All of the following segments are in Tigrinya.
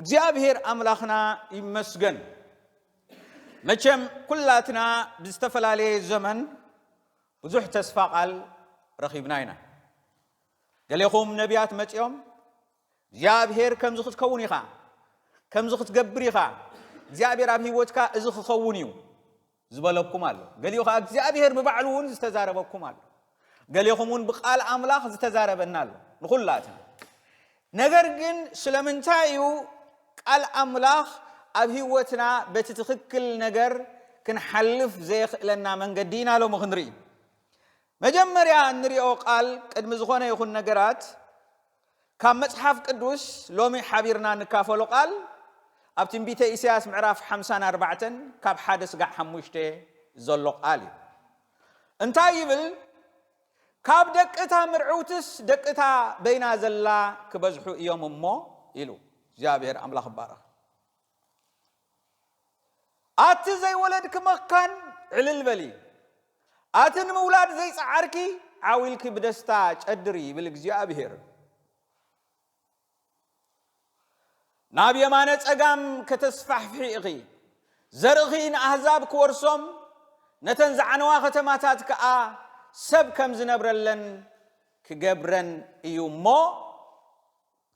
እግዚኣብሔር ኣምላኽና ይመስገን። መቸም ኩላትና ብዝተፈላለየ ዘመን ብዙሕ ተስፋ ቃል ረኺብና ኢና። ገሌኹም ነቢያት መጺኦም እግዚኣብሔር ከምዚ ክትከውን ኢኻ፣ ከምዚ ክትገብር ኢኻ፣ እግዚኣብሔር ኣብ ህይወትካ እዚ ክኸውን እዩ ዝበለኩም ኣሎ። ገሊኡ ኸዓ እግዚኣብሔር ብባዕሉ እውን ዝተዛረበኩም ኣሎ። ገሌኹም እውን ብቃል ኣምላኽ ዝተዛረበና ኣሎ ንኹላትና። ነገር ግን ስለምንታይ እዩ ቃል ኣምላኽ ኣብ ህይወትና በቲ ትኽክል ነገር ክንሓልፍ ዘየኽእለና መንገዲ ኢና ሎሚ ክንርኢ። መጀመርያ እንሪኦ ቃል ቅድሚ ዝኾነ ይኹን ነገራት ካብ መጽሓፍ ቅዱስ ሎሚ ሓቢርና እንካፈሎ ቃል ኣብ ትንቢተ ኢሳያስ ምዕራፍ ሓምሳን ኣርባዕተን ካብ ሓደ ስጋዕ ሓሙሽተ ዘሎ ቃል እዩ። እንታይ ይብል? ካብ ደቅታ ምርዕውትስ ደቅታ በይና ዘላ ክበዝሑ እዮም እሞ ኢሉ እግዚኣብሔር ኣምላኽ ይባረኽ። ኣቲ ዘይወለድኪ መካን ዕልል በሊ፣ ኣቲ ንምውላድ ዘይጸዓርኪ ዓው ኢልኪ ብደስታ ጨድሪ ይብል እግዚኣብሔር። ናብ የማነ ጸጋም ከተስፋሕፍሒ ኢኺ፣ ዘርእኺ ንኣህዛብ ክወርሶም፣ ነተን ዝዓነዋ ከተማታት ከኣ ሰብ ከም ዝነብረለን ክገብረን እዩ እሞ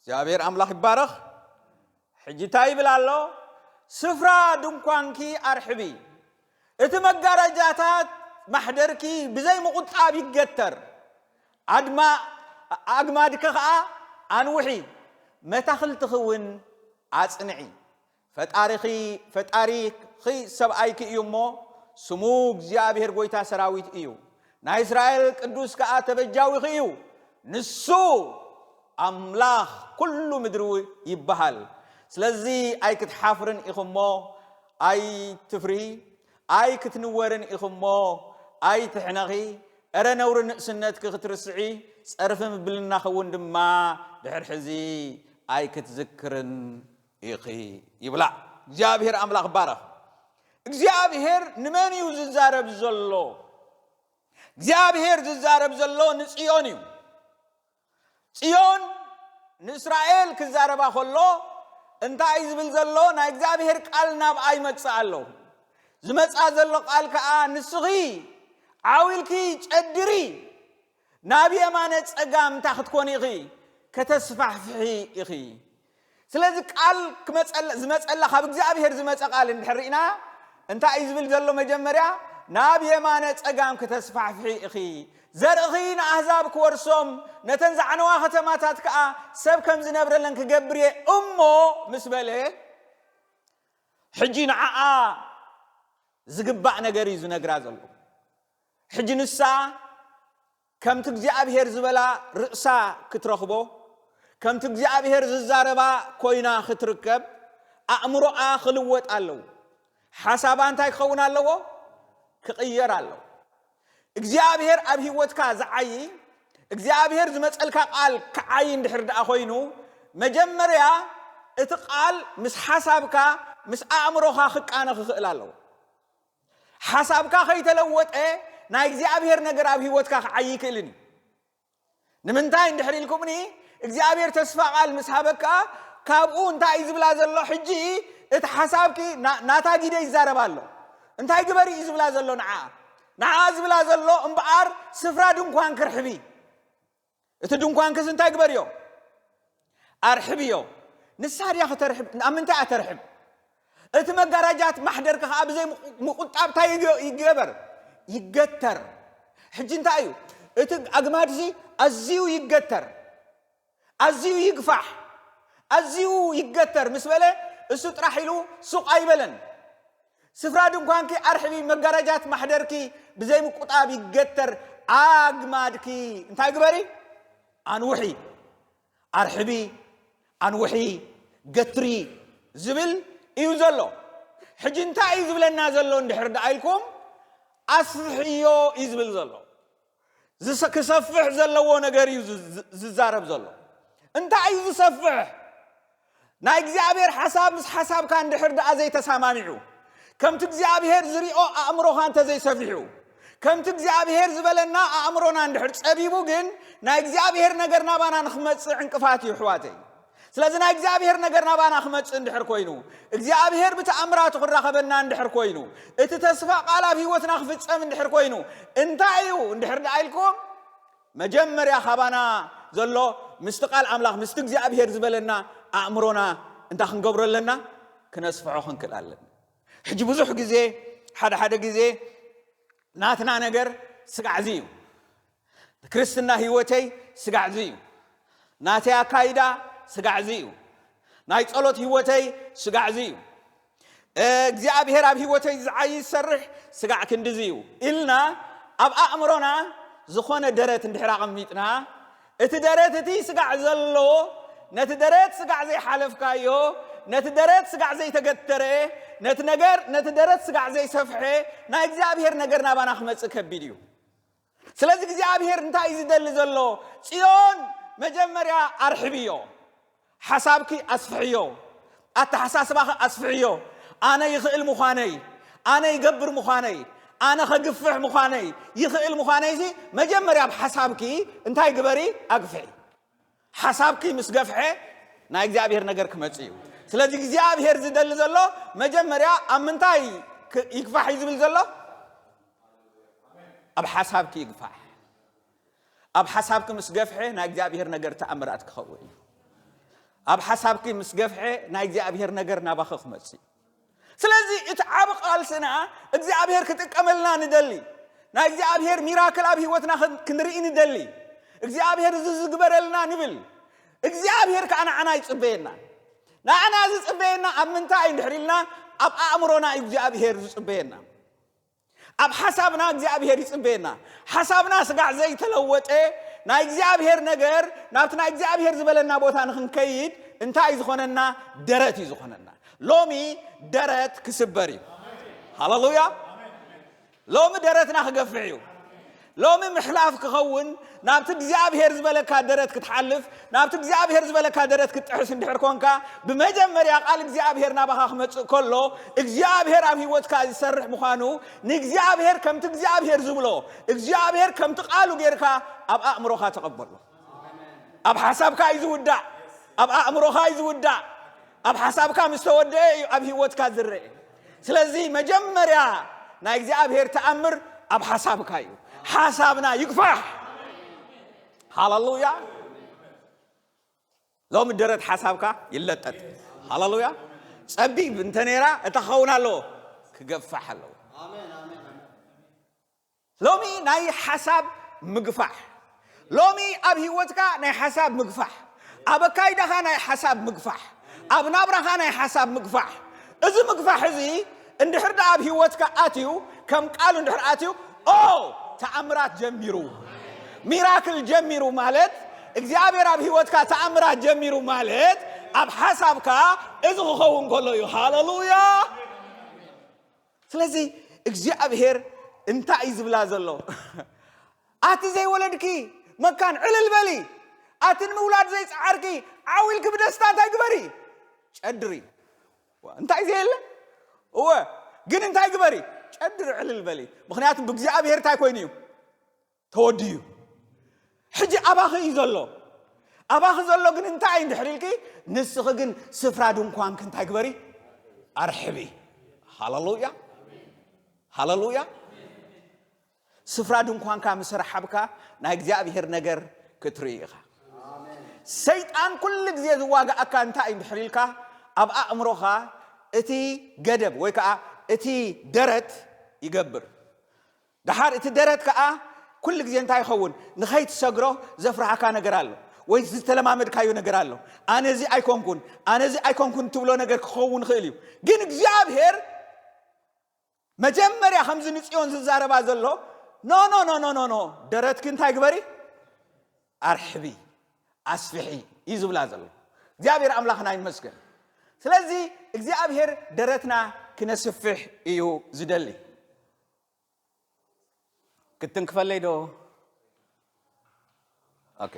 እግዚኣብሔር ኣምላኽ ይባረኽ። ሕጂ እንታይ ይብል ኣሎ? ስፍራ ድንኳንኪ ኣርሕቢ፣ እቲ መጋረጃታት ማሕደርኪ ብዘይ ምቑጣብ ይገተር። ኣድማ ኣግማድኪ ኸዓ ኣንውሒ፣ መታኽልትኺ እውን ኣጽንዒ። ፈጣሪኺ ፈጣሪኺ ሰብኣይኪ እዩ እሞ ስሙ እግዚኣብሔር ጐይታ ሰራዊት እዩ። ናይ እስራኤል ቅዱስ ከኣ ተበጃዊኺ እዩ። ንሱ ኣምላኽ ኩሉ ምድሪ ይበሃል። ስለዚ ኣይክትሓፍርን ኢኺ እሞ ኣይትፍሪ፣ ኣይክትንወርን ኢኺ እሞ ኣይትሕነኺ። እረ ነውሪ ንእስነትኪ ክትርስዒ፣ ጸርፊ ምብልናኺ እውን ድማ ድሕር ሕዚ ኣይክትዝክርን ኢኺ ይብላ። እግዚኣብሔር ኣምላኽ ይባረኽ። እግዚኣብሔር ንመን እዩ ዝዛረብ ዘሎ? እግዚኣብሔር ዝዛረብ ዘሎ ንጽዮን እዩ። ጽዮን ንእስራኤል ክዛረባ ከሎ እንታይ እዩ ዝብል ዘሎ? ናይ እግዚኣብሔር ቃል ናብኣ ይመጽእ ኣሎ። ዝመጽኣ ዘሎ ቃል ከኣ ንስኺ ዓው ኢልኪ ጨድሪ፣ ናብ የማነ ጸጋም እንታይ ክትኮኒ ኢኺ? ከተስፋሕፍሒ ኢኺ። ስለዚ ቃል ክመጸላ፣ ዝመጸላ ካብ እግዚኣብሔር ዝመጸ ቃል እንድሕር ርኢና እንታይ እዩ ዝብል ዘሎ? መጀመርያ ናብ የማነ ጸጋም ከተስፋሕፍሒ ኢኺ፣ ዘርእኺ ንኣህዛብ ክወርሶም፣ ነተን ዝዓነዋ ከተማታት ከኣ ሰብ ከም ዝነብረለን ክገብር እየ እሞ ምስ በለ፣ ሕጂ ንዓኣ ዝግባእ ነገር እዩ ዝነግራ ዘሎ። ሕጂ ንሳ ከምቲ እግዚኣብሔር ዝበላ ርእሳ ክትረኽቦ፣ ከምቲ እግዚኣብሔር ዝዛረባ ኮይና ክትርከብ፣ ኣእምሮኣ ክልወጥ ኣለዎ። ሓሳባ እንታይ ክኸውን ኣለዎ? ክቕየር ኣለዎ። እግዚኣብሔር ኣብ ህይወትካ ዝዓዪ፣ እግዚኣብሔር ዝመጸልካ ቃል ክዓዪ እንድሕር ደኣ ኮይኑ፣ መጀመርያ እቲ ቃል ምስ ሓሳብካ፣ ምስ ኣእምሮኻ ክቃነ ክኽእል ኣለዎ። ሓሳብካ ከይተለወጠ ናይ እግዚኣብሔር ነገር ኣብ ህይወትካ ክዓዪ ይክእልን እዩ። ንምንታይ እንድሕር ኢልኩምኒ፣ እግዚኣብሔር ተስፋ ቃል ምስ ሃበካ፣ ካብኡ እንታይ እዩ ዝብላ ዘሎ? ሕጂ እቲ ሓሳብኪ ና-፣ ናታ ጊደ ይዛረብ ኣሎ። እንታይ ግበሪ እዩ ዝብላ ዘሎ ንዓ? ንዓ ዝብላ ዘሎ እምበኣር ስፍራ ድንኳን ክርሕቢ። እቲ ድንኳንክስ እንታይ ግበርዮ? ኣርሕብዮ። ንሳ ድያ ከተርሕብ? ኣብ ምንታይ እያ ተርሕብ? እቲ መጋረጃት ማሕደርኪ ኸዓ ብዘይ ምቁ-፣ ምቁጣብ እንታይ ይገ-፣ ይገበር? ይገተር። ሕጂ እንታይ እዩ? እቲ ኣግማድዚ ኣዝዩ ይገተር። ኣዝዩ ይግፋሕ። ኣዝዩ ይገተር ምስ በለ እሱ ጥራሕ ኢሉ ሱቕ ኣይበለን። ስፍራ ድንኳንኪ ኣርሕቢ፣ መጋረጃት ማሕደርኪ ብዘይ ምቁጣብ ይገተር። ኣግማድኪ እንታይ ግበሪ? ኣንውሒ። ኣርሕቢ፣ ኣንውሒ፣ ገትሪ ዝብል እዩ ዘሎ። ሕጂ እንታይ እዩ ዝብለና ዘሎ እንድሕር ደኣ ኢልኩም፣ ኣስፍሕዮ እዩ ዝብል ዘሎ። ዝሰ-፣ ክሰፍሕ ዘለዎ ነገር እዩ ዝ-፣ ዝ-፣ ዝዛረብ ዘሎ። እንታይ እዩ ዝሰፍሕ? ናይ እግዚኣብሔር ሓሳብ ምስ ሓሳብካ እንድሕር ደኣ ዘይተሰማሚዑ፣ ከምቲ እግዚኣብሔር ዝሪኦ ኣእምሮኻ እንተዘይሰፊሑ፣ ከምቲ እግዚኣብሔር ዝበለና ኣእምሮና እንድሕር ጸቢቡ ግን፣ ናይ እግዚኣብሔር ነገር ናባና ንኽመጽእ ዕንቅፋት እዩ፣ ኣሕዋተይ። ስለዚ ናይ እግዚኣብሔር ነገር ናባና ክመጽእ እንድሕር ኮይኑ፣ እግዚኣብሔር ብተኣምራቱ ክራኸበና እንድሕር ኮይኑ፣ እቲ ተስፋ ቃል ኣብ ህይወትና ክፍጸም እንድሕር ኮይኑ፣ እንታይ እዩ እንድሕር ደኣ ኢልኩም፣ መጀመርያ ካባና ዘሎ ምስቲ ቃል ኣምላኽ፣ ምስቲ እግዚኣብሔር ዝበለና ኣእምሮና እንታይ ክንገብሮ ኣለና? ክነስፍሖ ክንክእል ኣለና። ሕጂ ብዙሕ ግዜ፣ ሓደ ሓደ ግዜ ናትና ነገር ስጋዕዚ እዩ። ክርስትና ህይወተይ ስጋዕዚ እዩ። ናተይ ኣካይዳ ስጋዕዚ እዩ። ናይ ጸሎት ህይወተይ ስጋዕዚ እዩ። እግዚኣብሔር ኣብ ህይወተይ ዝዓይ ዝሰርሕ ስጋዕ ክንድዚ እዩ ኢልና ኣብ ኣእምሮና ዝኾነ ደረት እንድሕር ኣቐሚጥና፣ እቲ ደረት እቲ ስጋዕ ዘሎ፣ ነቲ ደረት ስጋዕ ዘይሓለፍካዮ፣ ነቲ ደረት ስጋዕ ዘይተገተረ፣ ነቲ ነገር፣ ነቲ ደረት ስጋዕ ዘይሰፍሐ ናይ እግዚኣብሔር ነገር ናባና ክመጽእ ከቢድ እዩ። ስለዚ እግዚኣብሔር እንታይ እዩ ዝደሊ ዘሎ? ጽዮን መጀመርያ ኣርሕብዮ፣ ሓሳብኪ ኣስፍሕዮ፣ ኣተሓሳስባኺ ኣስፍሕዮ። ኣነ ይኽእል ምዃነይ፣ ኣነ ይገብር ምዃነይ፣ ኣነ ኸግፍሕ ምዃነይ፣ ይኽእል ምዃነይሲ መጀመርያ ኣብ ሓሳብኪ እንታይ ግበሪ? ኣግፍሒ። ሓሳብኪ ምስ ገፍሐ ናይ እግዚኣብሔር ነገር ክመጽእ እዩ። ስለዚ እግዚኣብሔር ዝደሊ ዘሎ መጀመርያ ኣብ ምንታይ ክ- ይግፋሕ እዩ ዝብል ዘሎ? ኣብ ሓሳብኪ ይግፋሕ። ኣብ ሓሳብኪ ምስ ገፍሐ ናይ እግዚኣብሔር ነገር ተኣምራት ክኸውን እዩ። ኣብ ሓሳብኪ ምስ ገፍሐ ናይ እግዚኣብሔር ነገር ናባኺ ክመጽእ እዩ። ስለዚ እቲ ዓቢ ቃልስና እግዚኣብሔር ክጥቀመልና ንደሊ፣ ናይ እግዚኣብሔር ሚራክል ኣብ ህይወትና ክን- ክንርኢ ንደሊ፣ እግዚኣብሔር እዚ ዝግበረልና ንብል። እግዚኣብሔር ከዓ ንዓና ይጽበየና። ንዓና ዝጽበየና ኣብ ምንታይ እዩ እንድሕር ኢልና፣ ኣብ ኣእምሮና እዩ እግዚኣብሔር ዝጽበየና። ኣብ ሓሳብና እግዚኣብሔር ይጽበየና። ሓሳብና ስጋዕ ዘይተለወጠ፣ ናይ እግዚኣብሔር ነገር ናብቲ ናይ እግዚኣብሔር ዝበለና ቦታ ንክንከይድ እንታይ እዩ ዝኾነና? ደረት እዩ ዝኾነና። ሎሚ ደረት ክስበር እዩ። ሃለሉያ። ሎሚ ደረትና ክገፍሕ እዩ። ሎሚ ምሕላፍ ክኸውን፣ ናብቲ እግዚኣብሔር ዝበለካ ደረት ክትሓልፍ፣ ናብቲ እግዚኣብሔር ዝበለካ ደረት ክትጥሕስ እንድሕር ኮንካ፣ ብመጀመርያ ቃል እግዚኣብሔር ናባኻ ክመጽእ ከሎ፣ እግዚኣብሔር ኣብ ህይወትካ ዝሰርሕ ምዃኑ ንእግዚኣብሔር ከምቲ እግዚኣብሔር ዝብሎ፣ እግዚኣብሔር ከምቲ ቃሉ ጌርካ ኣብ ኣእምሮኻ ተቐበሎ። ኣብ ሓሳብካ እዩ ዝውዳእ፣ ኣብ ኣእምሮኻ እዩ ዝውዳእ። ኣብ ሓሳብካ ምስ ተወደአ እዩ ኣብ ህይወትካ ዝረአ። ስለዚ መጀመርያ ናይ እግዚኣብሔር ተኣምር ኣብ ሓሳብካ እዩ። ሓሳብና ይግፋሕ። ሃለሉያ። ሎሚ ደረት ሓሳብካ ይለጠጥ። ሃለሉያ። ጸቢብ እንተ ነይራ እታ ክኸውን ኣለዎ፣ ክገፋሕ ኣለዎ። ሎሚ ናይ ሓሳብ ምግፋሕ፣ ሎሚ ኣብ ህይወትካ ናይ ሓሳብ ምግፋሕ፣ ኣብ ኣካይዳኻ ናይ ሓሳብ ምግፋሕ፣ ኣብ ናብራኻ ናይ ሓሳብ ምግፋሕ። እዚ ምግፋሕ እዚ እንድሕር ደኣ ኣብ ህይወትካ ኣትዩ፣ ከም ቃሉ እንድሕር ኣትዩ፣ ኦ፣ ተኣምራት ጀሚሩ፣ ሚራክል ጀሚሩ ማለት፣ እግዚኣብሔር ኣብ ህይወትካ ተኣምራት ጀሚሩ ማለት ኣብ ሓሳብካ እዚ ክኸውን ከሎ እዩ። ሃለሉያ። ስለዚ እግዚኣብሔር እንታይ እዩ ዝብላ ዘሎ? ኣቲ ዘይወለድኪ መካን ዕልል በሊ። ኣቲ ንምውላድ ዘይጸዓርኪ ዓው ኢልኪ ብደስታ እንታይ ግበሪ? ጨድሪ። ዋ፣ እንታይ ዘየለ? እወ፣ ግን እንታይ ግበሪ? ጨድሪ፣ ዕልል በሊ። ምኽንያቱ ብእግዚኣብሔር እንታይ ኮይኑ እዩ? ተወድዩ። ሕጂ ኣባኺ እዩ ዘሎ። ኣባኺ ዘሎ ግን እንታይ እዩ እንድሕር ኢልኪ፣ ንስኺ ግን ስፍራ ድንኳንኪ እንታይ ግበሪ? ኣርሕቢ። ሃለሉያ። ሃለሉያ። ስፍራ ድንኳንካ ምስ ረሓብካ ናይ እግዚኣብሔር ነገር ክትርኢ ኢኻ። ሰይጣን ኩሉ ግዜ ዝዋጋኣካ እንታይ እዩ እንድሕር ኢልካ፣ ኣብ ኣእምሮኻ እቲ ገደብ ወይ ከዓ እቲ ደረት ይገብር። ደሓር እቲ ደረት ከዓ ኩሉ ግዜ እንታይ ይኸውን? ንኸይትሰግሮ ዘፍርሃካ ነገር ኣሎ ወይ ዝተለማመድካዮ ነገር ኣሎ። ኣነ እዚ ኣይኮንኩን፣ ኣነ እዚ ኣይኮንኩን ትብሎ ነገር ክኸውን ይኽእል እዩ። ግን እግዚኣብሔር መጀመርያ ከምዚ ንጽዮን ዝዛረባ ዘሎ፣ ኖ፣ ኖ፣ ኖ፣ ኖ፣ ኖ፣ ኖ፣ ደረትኪ እንታይ ግበሪ? ኣርሕቢ፣ ኣስፍሒ እዩ ዝብላ ዘሎ። እግዚኣብሔር ኣምላኽና ይመስገን። ስለዚ እግዚኣብሔር ደረትና ክነስፍሕ እዩ ዝደሊ። ክትንክፈለይ ዶ? ኦኬ።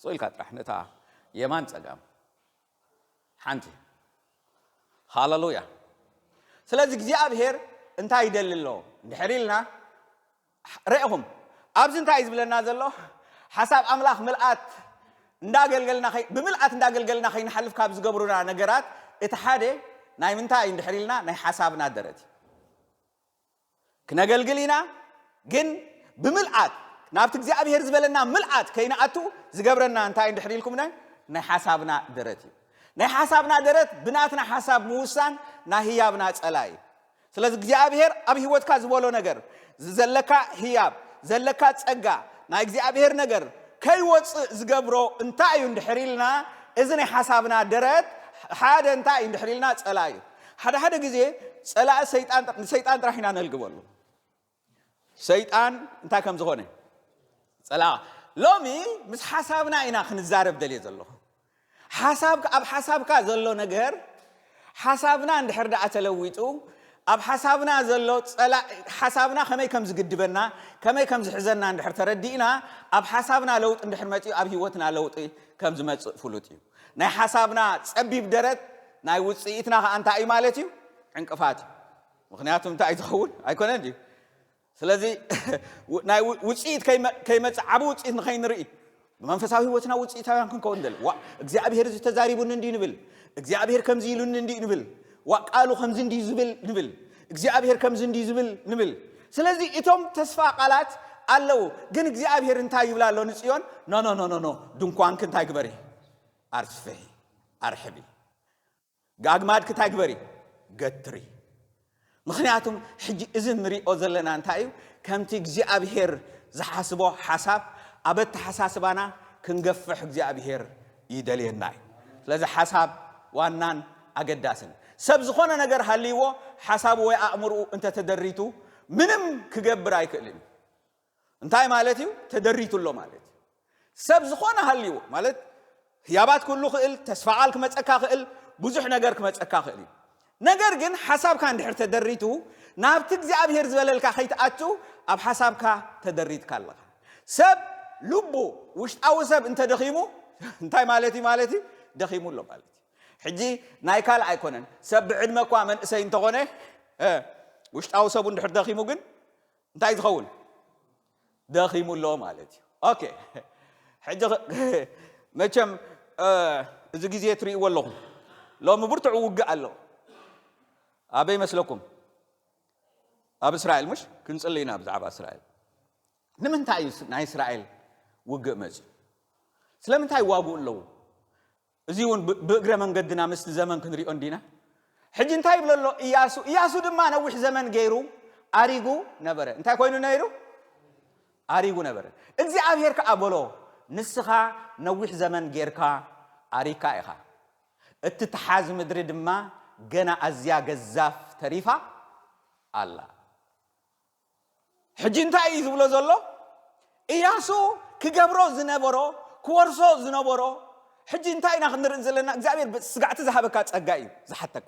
ስቕ ኢልካ ጥራሕ ነታ የማን ጸጋም ሓንቲ። ሃለሉያ። ስለዚ እግዚኣብሔር እንታይ ይደሊ ኣሎ እንድሕር ኢልና፣ ርኢኹም፣ ኣብዚ እንታይ እዩ ዝብለና ዘሎ? ሓሳብ ኣምላኽ ምልኣት እንዳገልገልና ከይ- ብምልኣት እንዳገልገልና ከይንሓልፍ ካብ ዝገብሩና ነገራት እቲ ሓደ ናይ ምንታይ እዩ እንድሕር ኢልና ናይ ሓሳብና ደረት እዩ። ክነገልግል ኢና፣ ግን ብምልኣት ናብቲ እግዚኣብሔር ዝበለና ምልኣት ከይንኣቱ ዝገብረና እንታይ እንድሕር ኢልኩም ናይ ናይ ሓሳብና ደረት እዩ። ናይ ሓሳብና ደረት ብናትና ሓሳብ ምውሳን ናይ ህያብና ጸላ እዩ። ስለዚ እግዚኣብሔር ኣብ ህይወትካ ዝበሎ ነገር፣ ዘለካ ህያብ፣ ዘለካ ጸጋ፣ ናይ እግዚኣብሔር ነገር ከይወፅእ ዝገብሮ እንታይ እዩ እንድሕር ኢልና፣ እዚ ናይ ሓሳብና ደረት ሓደ እንታይ እዩ እንድሕር ኢልና ጸላ እዩ። ሓደ ሓደ ግዜ ጸላእ ሰይጣን ንሰይጣን ጥራሕ ኢና ነልግበሉ። ሰይጣን እንታይ ከም ዝኾነ ጸላ ሎሚ ምስ ሓሳብና ኢና ክንዛረብ ደልየ ዘለኹ። ሓሳብ ኣብ ሓሳብካ ዘሎ ነገር ሓሳብና እንድሕር ደኣ ተለዊጡ ኣብ ሓሳብና ዘሎ ጸላ ሓሳብና ከመይ ከም ዝግድበና ከመይ ከም ዝሕዘና እንድሕር ተረዲእና ኣብ ሓሳብና ለውጥ እንድሕር መጺኡ ኣብ ህይወትና ለውጢ ከም ዝመጽእ ፍሉጥ እዩ። ናይ ሓሳብና ጸቢብ ደረት ናይ ውጽኢትና ከኣ እንታይ እዩ ማለት እዩ? ዕንቅፋት እዩ። ምክንያቱ እንታይ እዩ ዝኸውን? ኣይኮነን ድዩ? ስለዚ ናይ ውፅኢት ከይመፅእ ዓብ ውፅኢት ንኸይንርኢ ብመንፈሳዊ ህይወትና ውፅኢታውያን ክንከውን ደል ዋ እግዚኣብሔር እዚ ተዛሪቡኒ እንዲ ንብል እግዚኣብሔር ከምዚ ኢሉኒ እንዲ ንብል ዋ ቃሉ ከምዚ እንዲ ዝብል ንብል እግዚኣብሔር ከምዚ እንዲ ዝብል ንብል። ስለዚ እቶም ተስፋ ቃላት ኣለዉ። ግን እግዚኣብሔር እንታይ ይብል ኣሎ ንፅዮን? ኖኖኖኖኖ ድንኳንክ እንታይ ግበሪ? ኣርስፍሒ ኣርሕቢ ኣግማድኪ እንታይ ግበሪ? ገትሪ። ምክንያቱም ሕጂ እዚ ንሪኦ ዘለና እንታይ እዩ? ከምቲ እግዚኣብሄር ዝሓስቦ ሓሳብ ኣብ ኣተሓሳስባና ክንገፍሕ እግዚኣብሄር ይደልየና እዩ። ስለዚ ሓሳብ ዋናን ኣገዳስን ሰብ ዝኾነ ነገር ሃልይዎ ሓሳቡ ወይ ኣእምርኡ እንተተደሪቱ ምንም ክገብር ኣይክእልን እዩ። እንታይ ማለት እዩ? ተደሪቱ ኣሎ ማለት እዩ። ሰብ ዝኾነ ሃልይዎ ማለት ህያባት ክህሉ ክእል፣ ተስፋ ቃል ክመፀካ ክእል፣ ብዙሕ ነገር ክመፀካ ክእል እዩ። ነገር ግን ሓሳብካ እንድሕር ተደሪቱ ናብቲ እግዚኣብሄር ዝበለልካ ከይትኣቱ ኣብ ሓሳብካ ተደሪትካ ኣለኻ። ሰብ ልቡ ውሽጣዊ ሰብ እንተደኺሙ እንታይ ማለት እዩ ማለት እዩ? ደኺሙ ኣሎ ማለት እዩ። ሕጂ ናይ ካልእ ኣይኮነን። ሰብ ብዕድመ እኳ መንእሰይ እንተኾነ ውሽጣዊ ሰቡ እንድሕር ደኺሙ ግን እንታይ ዝኸውን ደኺሙ ኣሎ ማለት እዩ። ኦኬ ሕጂ መቸም እዚ ግዜ ትርእይዎ ኣለኹም። ሎሚ ብርቱዕ ውግእ ኣሎ። ኣበይ መስለኩም? ኣብ እስራኤል ምሽ ክንጽሊ ኢና ብዛዕባ እስራኤል። ንምንታይ እዩ ናይ እስራኤል ውግእ መጽዩ? ስለምንታይ ይዋግኡ ኣለዉ? እዚ እውን ብእግረ መንገድና ምስቲ ዘመን ክንሪኦ እንዲና። ሕጂ እንታይ ይብሎ ኣሎ እያሱ? እያሱ ድማ ነዊሕ ዘመን ገይሩ ኣሪጉ ነበረ። እንታይ ኮይኑ ነይሩ? ኣሪጉ ነበረ። እግዚኣብሔር ከኣ በሎ፣ ንስኻ ነዊሕ ዘመን ጌርካ ኣሪካ ኢኻ፣ እትትሓዝ ምድሪ ድማ ገና ኣዝያ ገዛፍ ተሪፋ ኣላ። ሕጂ እንታይ እዩ ዝብሎ ዘሎ? እያሱ ክገብሮ ዝነበሮ ክወርሶ ዝነበሮ ሕጂ እንታይ ኢና ክንርኢ ዘለና? እግዚኣብሔር ስጋዕቲ ዝሃበካ ጸጋ እዩ ዝሓተካ።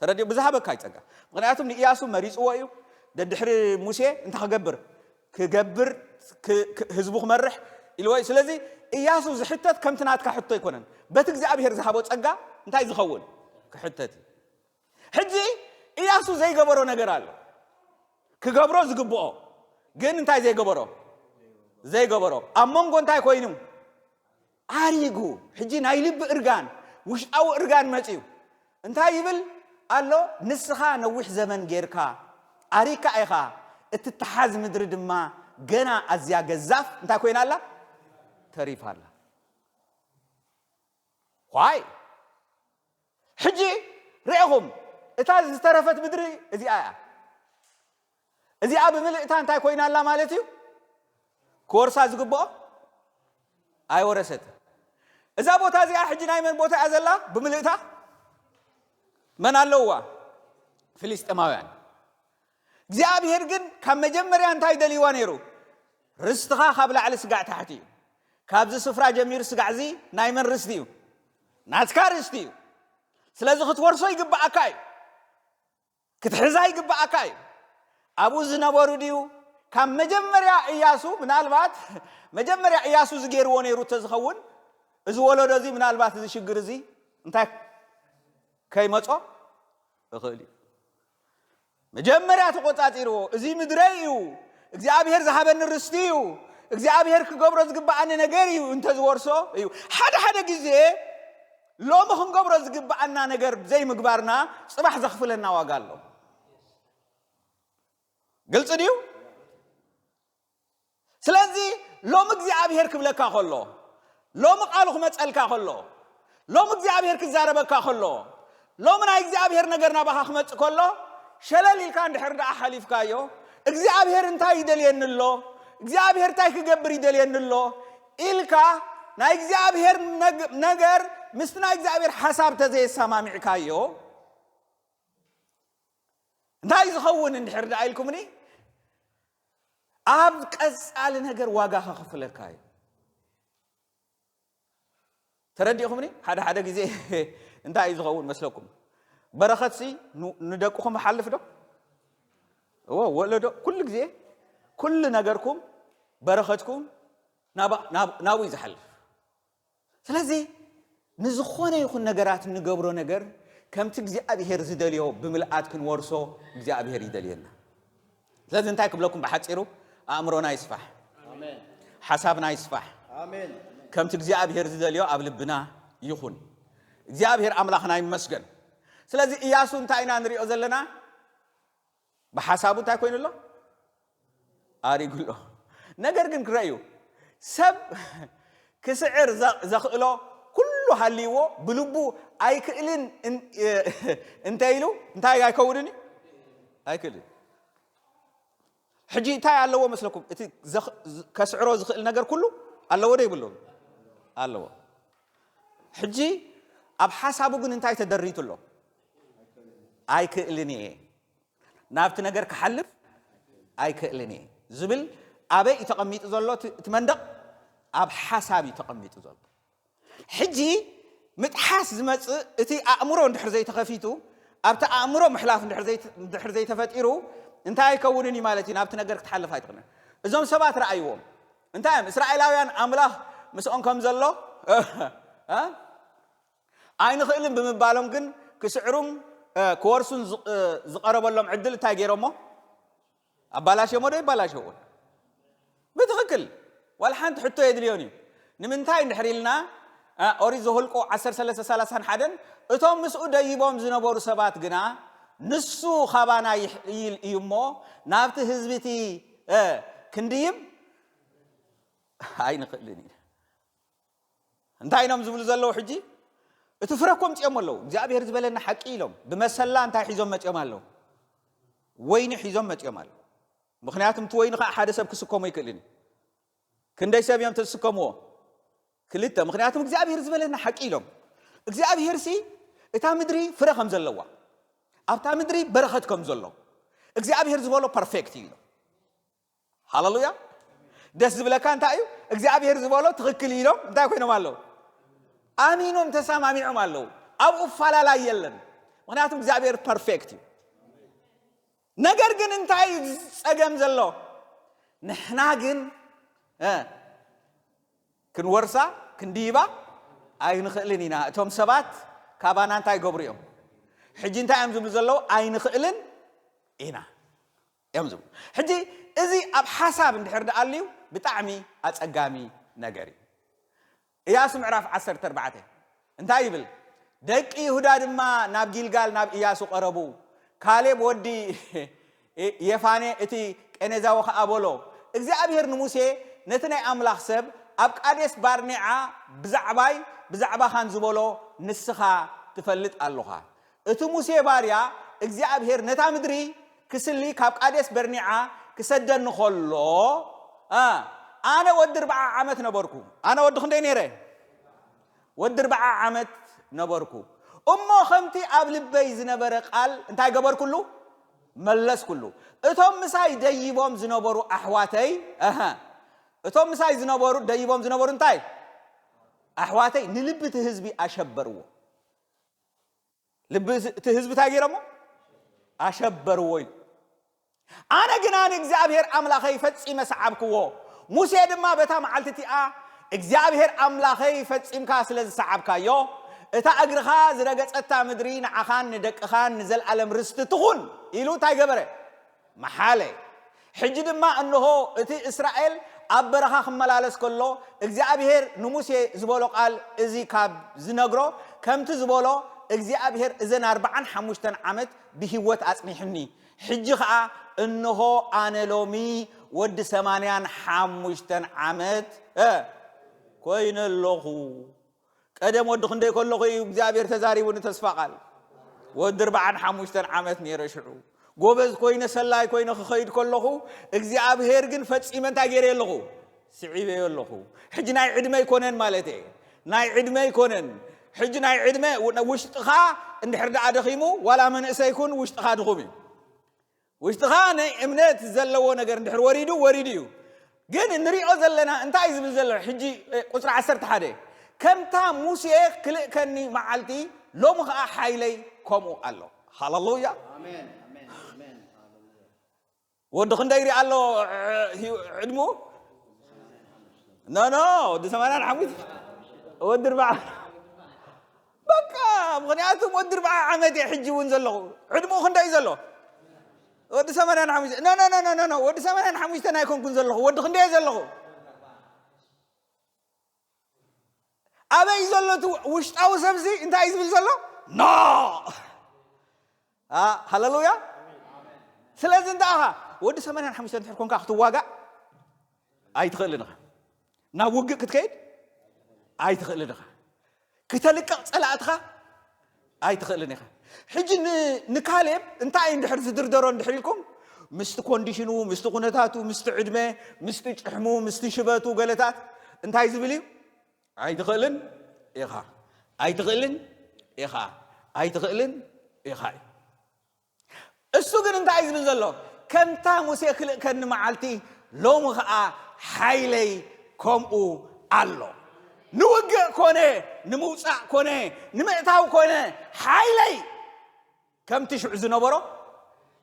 ተረዲኡ ብዝሃበካ እዩ ጸጋ። ምክንያቱም ንእያሱ መሪፅዎ እዩ። ደድሕሪ ሙሴ እንታይ ክገብር ክገብር ህዝቡ ክመርሕ ኢልዎ እዩ። ስለዚ እያሱ ዝሕተት ከምቲ ናትካ ሕቶ ኣይኮነን። በቲ እግዚኣብሔር ዝሃቦ ጸጋ እንታይ ዝኸውን ክሕተት እዩ። ሕጂ እያሱ ዘይገበሮ ነገር ኣሎ። ክገብሮ ዝግብኦ ግን እንታይ ዘይገበሮ ዘይገበሮ ኣብ መንጎ እንታይ ኮይኑ ኣሪጉ። ሕጂ ናይ ልቢ እርጋን ውሽጣዊ እርጋን መፅዩ እንታይ ይብል ኣሎ? ንስኻ ነዊሕ ዘመን ጌርካ ኣሪካ ኢኻ፣ እትተሓዝ ምድሪ ድማ ገና ኣዝያ ገዛፍ እንታይ ኮይና ኣላ? ተሪፋ ኣላ። ዋይ ሕጂ ርኢኹም እታ ዝተረፈት ምድሪ እዚኣ እያ። እዚኣ ብምልእታ እንታይ ኮይና ኣላ ማለት እዩ? ክወርሳ ዝግብኦ ኣይወረሰት። እዛ ቦታ እዚኣ ሕጂ ናይ መን ቦታ እያ ዘላ? ብምልእታ መን ኣለውዋ? ፍልስጤማውያን። እግዚኣብሔር ግን ካብ መጀመርያ እንታይ ደልይዋ ነይሩ? ርስትኻ ካብ ላዕሊ ስጋዕ ታሕቲ እዩ። ካብዚ ስፍራ ጀሚሩ ስጋዕ እዚ ናይ መን ርስቲ እዩ? ናትካ ርስቲ እዩ። ስለዚ ክትወርሶ ይግብኣካ እዩ። ክትሕዛ ይግብኣካ እዩ። ኣብኡ ዝነበሩ ድዩ? ካብ መጀመርያ እያሱ ምናልባት መጀመርያ እያሱ ዝገይርዎ ነይሩ ተዝኸውን እዚ ወለዶ እዚ ምናልባት እዚ ሽግር እዚ እንታይ ከይመጾ እኽእል እዩ። መጀመርያ ተቆጻጺርዎ፣ እዚ ምድረይ እዩ፣ እግዚኣብሔር ዝሃበኒ ርስቲ እዩ፣ እግዚኣብሔር ክገብሮ ዝግብኣኒ ነገር እዩ እንተዝወርሶ እዩ። ሓደ ሓደ ግዜ ሎሚ ክንገብሮ ዝግብኣና ነገር ዘይምግባርና ጽባሕ ዘኽፍለና ዋጋ ኣሎ። ግልጺ ድዩ? ስለዚ ሎሚ እግዚኣብሔር ክብለካ ከሎ፣ ሎሚ ቃሉ ክመጸልካ ከሎ፣ ሎሚ እግዚኣብሔር ክዛረበካ ከሎ፣ ሎሚ ናይ እግዚኣብሔር ነገር ናባኻ ክመጽእ ከሎ፣ ሸለል ኢልካ እንድሕር ደኣ ሓሊፍካዮ፣ እግዚኣብሔር እንታይ ይደልየኒ ኣሎ፣ እግዚኣብሔር እንታይ ክገብር ይደልየኒ ኣሎ ኢልካ ናይ እግዚኣብሔር ነግ- ነገር ምስቲ ናይ እግዚኣብሔር ሓሳብ ተዘየሰማሚዕካዮ፣ እንታይ ዝኸውን እንድሕር ደኣ ኢልኩምኒ፣ ኣብ ቀጻሊ ነገር ዋጋ ከኽፍለካ እዩ። ተረዲእኹምኒ? ሓደ ሓደ ግዜ እንታይ እዩ ዝኸውን መስለኩም? በረኸትሲ ን- ንደቅኹም ይሓልፍ ዶ? እዎ፣ ወለዶ ኩሉ ግዜ ኩሉ ነገርኩም፣ በረኸትኩም ናባ- ናብ- ናብኡ እዩ ዝሓልፍ። ስለዚ ንዝኾነ ይኹን ነገራት እንገብሮ ነገር ከምቲ እግዚኣብሔር ዝደልዮ ብምልኣት ክንወርሶ እግዚኣብሔር ይደልየና። ስለዚ እንታይ ክብለኩም ብሓጺሩ፣ ኣእምሮና ይስፋሕ፣ ሓሳብና ይስፋሕ፣ ከምቲ እግዚኣብሔር ዝደልዮ ኣብ ልብና ይኹን። እግዚኣብሔር ኣምላኽና ይመስገን። ስለዚ ኢያሱ እንታይ ኢና ንሪኦ ዘለና? ብሓሳቡ እንታይ ኮይኑ ኣሎ? ኣሪጉ ኣሎ። ነገር ግን ክረእዩ ሰብ ክስዕር ዘ- ዘኽእሎ ኩሉ ሃልይዎ ብልቡ ኣይክእልን እን- እንተ ኢሉ እንታይ ኣይከውንን እዩ? ኣይክእልን። ሕጂ እንታይ ኣለዎ መስለኩም? እቲ ዘኽ- ዝ- ከስዕሮ ዝኽእል ነገር ኩሉ ኣለዎ ዶ ይብሉ? ኣለዎ። ሕጂ ኣብ ሓሳቡ ግን እንታይ ተደሪቱ ኣሎ? ኣይክእልን እየ፣ ናብቲ ነገር ክሓልፍ ኣይክእልን እየ ዝብል ኣበይ እዩ ተቐሚጡ ዘሎ? እቲ እቲ መንደቕ ኣብ ሓሳብ እዩ ተቐሚጡ ዘሎ። ሕጂ ምጥሓስ ዝመጽእ እቲ ኣእምሮ እንድሕር ዘይተኸፊቱ፣ ኣብቲ ኣእምሮ ምሕላፍ እንድሕር ዘይተ- እንድሕር ዘይተፈጢሩ እንታይ ኣይከውንን እዩ ማለት እዩ? ናብቲ ነገር ክትሓልፍ ኣይትኽእልን። እዞም ሰባት ረኣይዎም እንታይ እዮም? እስራኤላውያን ኣምላኽ ምስኦም ከም ዘሎ እ? ኣይንኽእልን ብምባሎም ግን ክስዕሩን እ፣ ክወርሱን ዝ- እ፣ ዝቐረበሎም ዕድል እንታይ ገይሮሞ? ኣባላሽዮሞ ዶ ይባላሸዎ? ብትኽክል ዋላ ሓንቲ ሕቶ የድልዮን እዩ። ንምንታይ እንድሕር ኢልና እ፣ ኦሪት ዘኍልቁ ዓሰርተ ሰለስተ ሰላሳን ሓደን እቶም ምስኡ ደይቦም ዝነበሩ ሰባት ግና ንሱ ካባና ይሕይል እዩ እሞ ናብቲ ህዝቢ እቲ እ፣ ክንድይብ ኣይንኽእልን ኢና። እንታይ ኢኖም ዝብሉ ዘለዉ ሕጂ? እቲ ፍረ እኮ ኣምጺኦም ኣለዉ። እግዚኣብሔር ዝበለና ሓቂ ኢሎም ብመሰላ እንታይ ሒዞም መጺኦም ኣለዉ? ወይኒ ሒዞም መጺኦም ኣለዉ። ምኽንያቱም እቲ ወይኒ ከዓ ሓደ ሰብ ክስከሞ ኣይክእልን እዩ። ክንደይ ሰብ እዮም ተዝስከምዎ? ክልተ። ምኽንያቱም እግዚኣብሔር ዝበለና ሓቂ ኢሎም። እግዚኣብሔር ሲ እታ ምድሪ ፍረ ከም ዘለዋ ኣብታ ምድሪ በረኸት ከም ዘሎ እግዚኣብሔር ዝበሎ ፐርፌክት እዩ ኢሎም። ሃሌሉያ። ደስ ዝብለካ እንታይ እዩ? እግዚኣብሔር ዝበሎ ትኽክል እዩ ኢሎም እንታይ ኮይኖም ኣለዉ? ኣሚኖም ተሰማሚዖም ኣለዉ። ኣብኡ ፋላላይ የለን። ምክንያቱም እግዚኣብሔር ፐርፌክት እዩ። ነገር ግን እንታይ እዩ ጸገም ዘሎ? ንሕና ግን እ፣ ክንወርሳ ክንድይባ ኣይንኽእልን ኢና። እቶም ሰባት ካባና እንታይ ይገብሩ እዮም? ሕጂ እንታይ እዮም ዝብሉ ዘለዉ? ኣይንኽእልን ኢና እዮም ዝብሉ። ሕጂ እዚ ኣብ ሓሳብ እንድሕር ደኣልዩ ብጣዕሚ ኣጸጋሚ ነገር እዩ። ኢያሱ ምዕራፍ ዓሰርተ ኣርባዕተ እንታይ ይብል? ደቂ ይሁዳ ድማ ናብ ጊልጋል ናብ ኢያሱ ቀረቡ። ካሌብ ወዲ የፋኔ እቲ ቄኔዛዊ ኸኣ በሎ፣ እግዚኣብሔር ንሙሴ ነቲ ናይ ኣምላኽ ሰብ ኣብ ቃዴስ ባርኔዓ ብዛዕባይ ብዛዕባኻን ዝበሎ ንስኻ ትፈልጥ ኣሎኻ። እቲ ሙሴ ባርያ እግዚኣብሔር ነታ ምድሪ ክስሊ ካብ ቃዴስ በርኒዓ ክሰደኒ ኸሎ ኣነ ወዲ ኣርብዓ ዓመት ነበርኩ። ኣነ ወዲ ክንደይ ነይረ? ወዲ ኣርብዓ ዓመት ነበርኩ። እሞ ከምቲ ኣብ ልበይ ዝነበረ ቃል እንታይ ገበርኩሉ? መለስኩሉ። እቶም ምሳይ ደይቦም ዝነበሩ ኣሕዋተይ እቶም ምሳይ ዝነበሩ ደይቦም ዝነበሩ እንታይ ኣሕዋተይ ንልቢ እቲ ህዝቢ ኣሸበርዎ። ልቢ እቲ ህዝቢ እንታይ ገይሮሞ? ኣሸበርዎ ኢሉ። ኣነ ግና ንእግዚኣብሔር ኣምላኸይ ፈጺመ ሰዓብክዎ። ሙሴ ድማ በታ መዓልቲ እቲኣ እግዚኣብሔር ኣምላኸይ ፈጺምካ ስለ ዝሰዓብካዮ እታ እግርኻ ዝረገጸታ ምድሪ ንዓኻን ንደቅኻን ንዘለኣለም ርስቲ ትኹን ኢሉ እንታይ ገበረ? መሓለ። ሕጂ ድማ እንሆ እቲ እስራኤል ኣብ በረኻ ክመላለስ ከሎ እግዚኣብሔር ንሙሴ ዝበሎ ቃል እዚ ካብ ዝነግሮ ከምቲ ዝበሎ እግዚኣብሔር እዘን ኣርብዓን ሓሙሽተን ዓመት ብህይወት ኣጽኒሕኒ። ሕጂ ኸኣ እንሆ ኣነ ሎሚ ወዲ ሰማንያን ሓሙሽተን ዓመት እ፣ ኮይነ ኣለኹ። ቀደም ወዲ ክንደይ ከለኹ እዩ እግዚኣብሔር ተዛሪቡኒ ተስፋ ቃል። ወዲ ኣርብዓን ሓሙሽተን ዓመት ነይረ ሽዑ። ጎበዝ ኮይነ ሰላይ ኮይነ ክኸይድ ከለኹ እግዚኣብሔር ግን ፈጺመ እንታይ ገይረ ኣለኹ? ስዒበዮ ኣለኹ። ሕጂ ናይ ዕድመ ኣይኮነን ማለት እየ። ናይ ዕድመ ኣይኮነን። ሕጂ ናይ ዕድመ ውሽጥኻ እንድሕር ደኣ ደኺሙ ዋላ መንእሰይ ኩን ውሽጥኻ ድኹም እዩ። ውሽጥኻ ናይ እምነት ዘለዎ ነገር እንድሕር ወሪዱ ወሪዱ እዩ። ግን እንሪኦ ዘለና እንታይ እዩ ዝብል ዘሎ ሕጂ ቁፅሪ ዓሰርተ ሓደ ከምታ ሙሴ ክልእከኒ መዓልቲ ሎሚ ከዓ ሓይለይ ከምኡ ኣሎ። ሃለሉያ። ወዲ ክንደይ ይርኢ ኣሎ? ዕድሙ ኖ ኖ ወዲ ሰማንያን ሓሙሽተ ወዲ ኣርባዓ በቃ ምክንያቱ ወዲ ኣርባዓ ዓመት እየ ሕጂ እውን ዘለኹ። ዕድሙ ክንደይ ዘሎ? ወዲ ሰማንያን ሓሙሽተ ኖ ኖ ኖ ኖ ኖ ወዲ ሰማንያን ሓሙሽተ ኣይኮንኩን ዘለኹ። ወዲ ክንደይ ዘለኹ? ኣበይ ዘሎ እቲ ውሽጣዊ ሰብዚ እንታይ እዩ ዝብል ዘሎ? ኖ ሃለሉያ። ስለዚ እንታይ ኢኻ ወዲ ሰማንያን ሓሙሽተ እንድሕር ኮንካ ክትዋጋእ ኣይትኽእልን ኢኻ። ናብ ውግእ ክትከይድ ኣይትኽእልን ኢኻ። ክተልቅቕ ጸላእትኻ ኣይትኽእልን ኢኻ። ሕጂ ንካሌብ እንታይ እንድሕር ዝድርደሮ እንድሕር ኢልኩም ምስቲ ኮንዲሽኑ ምስቲ ኩነታቱ ምስቲ ዕድመ ምስቲ ጭሕሙ ምስቲ ሽበቱ ገለታት እንታይ ዝብል እዩ? ኣይትኽእልን ኢኻ። ኣይትኽእልን ኢኻ። ኣይትኽእልን ኢኻ እዩ። እሱ ግን እንታይ እዩ ዝብል ዘሎ? ከምታ ሙሴ ክልእከኒ መዓልቲ ሎሚ ኸዓ ሓይለይ ከምኡ ኣሎ። ንውግእ ኮነ ንምውፃእ ኮነ ንምእታው ኮነ ሓይለይ ከምቲ ሽዑ ዝነበሮ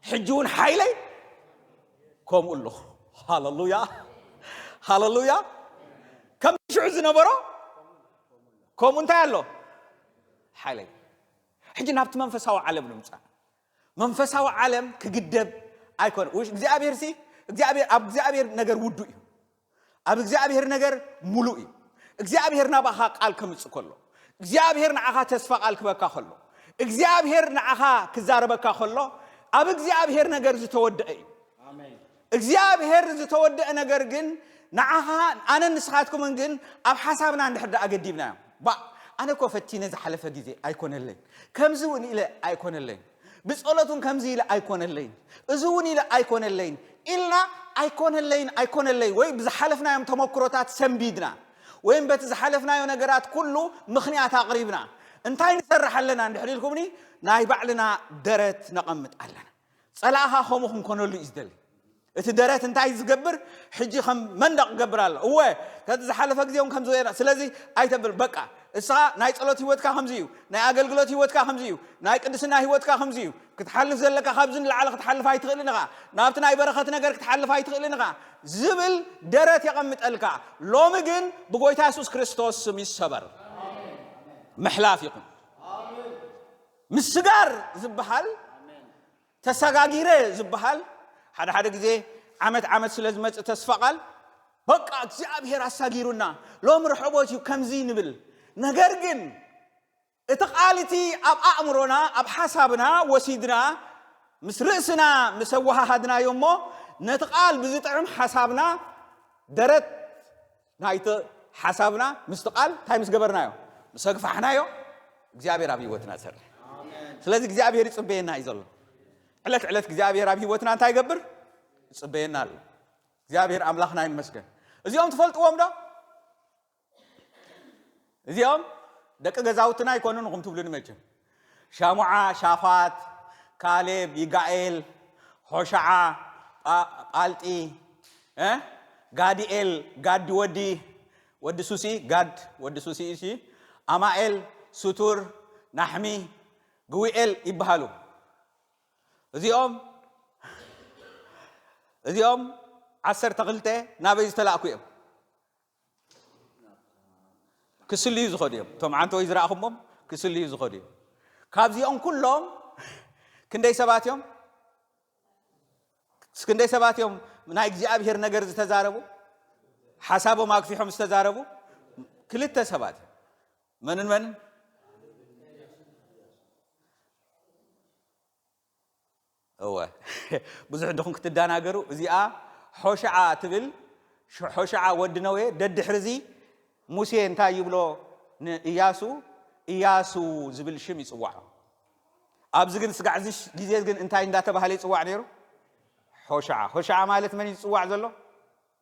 ሕጂ እውን ሓይለይ ከምኡ ኣለኹ። ሃለሉያ ሃለሉያ። ከምቲ ሽዑ ዝነበሮ ከምኡ እንታይ ኣሎ? ሓይለይ። ሕጂ ናብቲ መንፈሳዊ ዓለም ንምፃእ መንፈሳዊ ዓለም ክግደብ ኣይኮነ እግዚኣብሔር ሲ እግዚኣብሔር ኣብ እግዚኣብሔር ነገር ውዱ እዩ። ኣብ እግዚኣብሔር ነገር ሙሉእ እዩ። እግዚኣብሔር ናባኻ ቃል ከምፅእ ከሎ እግዚኣብሔር ንዓኻ ተስፋ ቃል ክበካ ከሎ እግዚኣብሔር ንዓኻ ክዛረበካ ከሎ ኣብ እግዚኣብሔር ነገር ዝተወደአ እዩ። እግዚኣብሔር ዝተወደአ ነገር ግን ንዓኻ ኣነ ንስኻትኩምን ግን ኣብ ሓሳብና እንድሕር ደኣ ገዲብናዮ ባ ኣነ እኮ ፈቲነ ዝሓለፈ ግዜ ኣይኮነለይን ከምዚ እውን ኢለ ኣይኮነለይን ብጸሎት እውን ከምዚ ኢለ ኣይኮነለይን እዚ እውን ኢለ ኣይኮነለይን ኢልና ኣይኮነለይን ኣይኮነለይን ወይ ብዝሓለፍናዮም ተመክሮታት ሰንቢድና ወይም በቲ ዝሓለፍናዮ ነገራት ኩሉ ምኽንያት ኣቕሪብና እንታይ ንሰርሕ ኣለና እንድሕር ኢልኩምኒ ናይ ባዕልና ደረት ነቐምጥ ኣለና። ጸላእኻ ከምኡ ክንኮነሉ እዩ ዝደሊ። እቲ ደረት እንታይ ዝገብር ሕጂ ከም መንደቕ ክገብር ኣሎ። እወ ከዚ ዝሓለፈ ግዜ እውን ከም ዝበና ስለዚ ኣይተብል በቃ እስኻ ናይ ጸሎት ህይወትካ ከምዚ እዩ፣ ናይ ኣገልግሎት ህይወትካ ከምዚ እዩ፣ ናይ ቅድስና ህይወትካ ከምዚ እዩ። ክትሓልፍ ዘለካ ካብዚ ንላዕሊ ክትሓልፍ ኣይትኽእልን ኢኻ። ናብቲ ናይ በረኸት ነገር ክትሓልፍ ኣይትኽእልን ኢኻ ዝብል ደረት የቐምጠልካ። ሎሚ ግን ብጎይታ የሱስ ክርስቶስ ስም ይሰበር። ምሕላፍ ይኹን ምስጋር ዝበሃል ተሰጋጊረ ዝበሃል ሓደ ሓደ ግዜ ዓመት ዓመት ስለ ዝመፅእ ተስፋ ቃል በቃ እግዚኣብሔር ኣሳጊሩና ሎም ረሐቦት እዩ ከምዚ ንብል። ነገር ግን እቲ ቃል እቲ ኣብ ኣእምሮና ኣብ ሓሳብና ወሲድና ምስ ርእስና ምስ ኣወሃሃድናዮ እሞ ነቲ ቃል ብዝጥዕም ሓሳብና ደረት ናይቲ ሓሳብና ምስቲ ቃል እንታይ ምስ ገበርናዮ ምስ ኣግፋሕናዮ እግዚኣብሔር ኣብ ህይወትና ይሰርሕ። ስለዚ እግዚኣብሔር ይፅበየና እዩ ዘሎ። ዕለት ዕለት እግዚኣብሔር ኣብ ህይወትና እንታይ ይገብር? ይፅበየና ኣሎ። እግዚኣብሔር ኣምላኽና ይመስገን። እዚኦም ትፈልጥዎም ዶ? እዚኦም ደቂ ገዛውትና ኣይኮኑን ንኹም ትብሉኒ መቸም። ሻሙዓ፣ ሻፋት፣ ካሌብ፣ ይጋኤል፣ ሆሻዓ፣ ጳ- ጳልጢ፣ እ? ጋዲኤል፣ ጋዲ ወዲ፣ ወዲ ሱሲ፣ ጋድ ወዲ ሱሲ፣ እሺ፣ ኣማኤል፣ ሱቱር፣ ናሕሚ፣ ግዊኤል ይበሃሉ። እዚኦም እዚኦም ዓሰርተ ክልተ ናበይ ዝተላእኩ እዮም? ክስልዩ ዝኸዱ እዮም። እቶም ዓንተወይ ዝረእኹሞም ክስልዩ ዝኸዱ እዮም። ካብዚኦም ኩሎም ክንደይ ሰባት እዮም? ክንደይ ሰባት እዮም ናይ እግዚኣብሔር ነገር ዝተዛረቡ? ሓሳቦም ኣግፊሖም ዝተዛረቡ ክልተ ሰባት መንን መንን? እወ ብዙሕ ድኹም ክትደናገሩ። እዚኣ ሆሻዓ ትብል፣ ሽ- ሆሻዓ ወዲ ነዌ። ደድሕሪ እዚ ሙሴ እንታይ ይብሎ ንእያሱ? እያሱ ዝብል ሽም ይጽዋዖ። ኣብዚ ግን ስጋዕ እዚ ሽ- ግዜ ግን እንታይ እንዳተባሃለ ይጽዋዕ ነይሩ? ሆሻዓ። ሆሻዓ ማለት መን እዩ ዝጽዋዕ ዘሎ?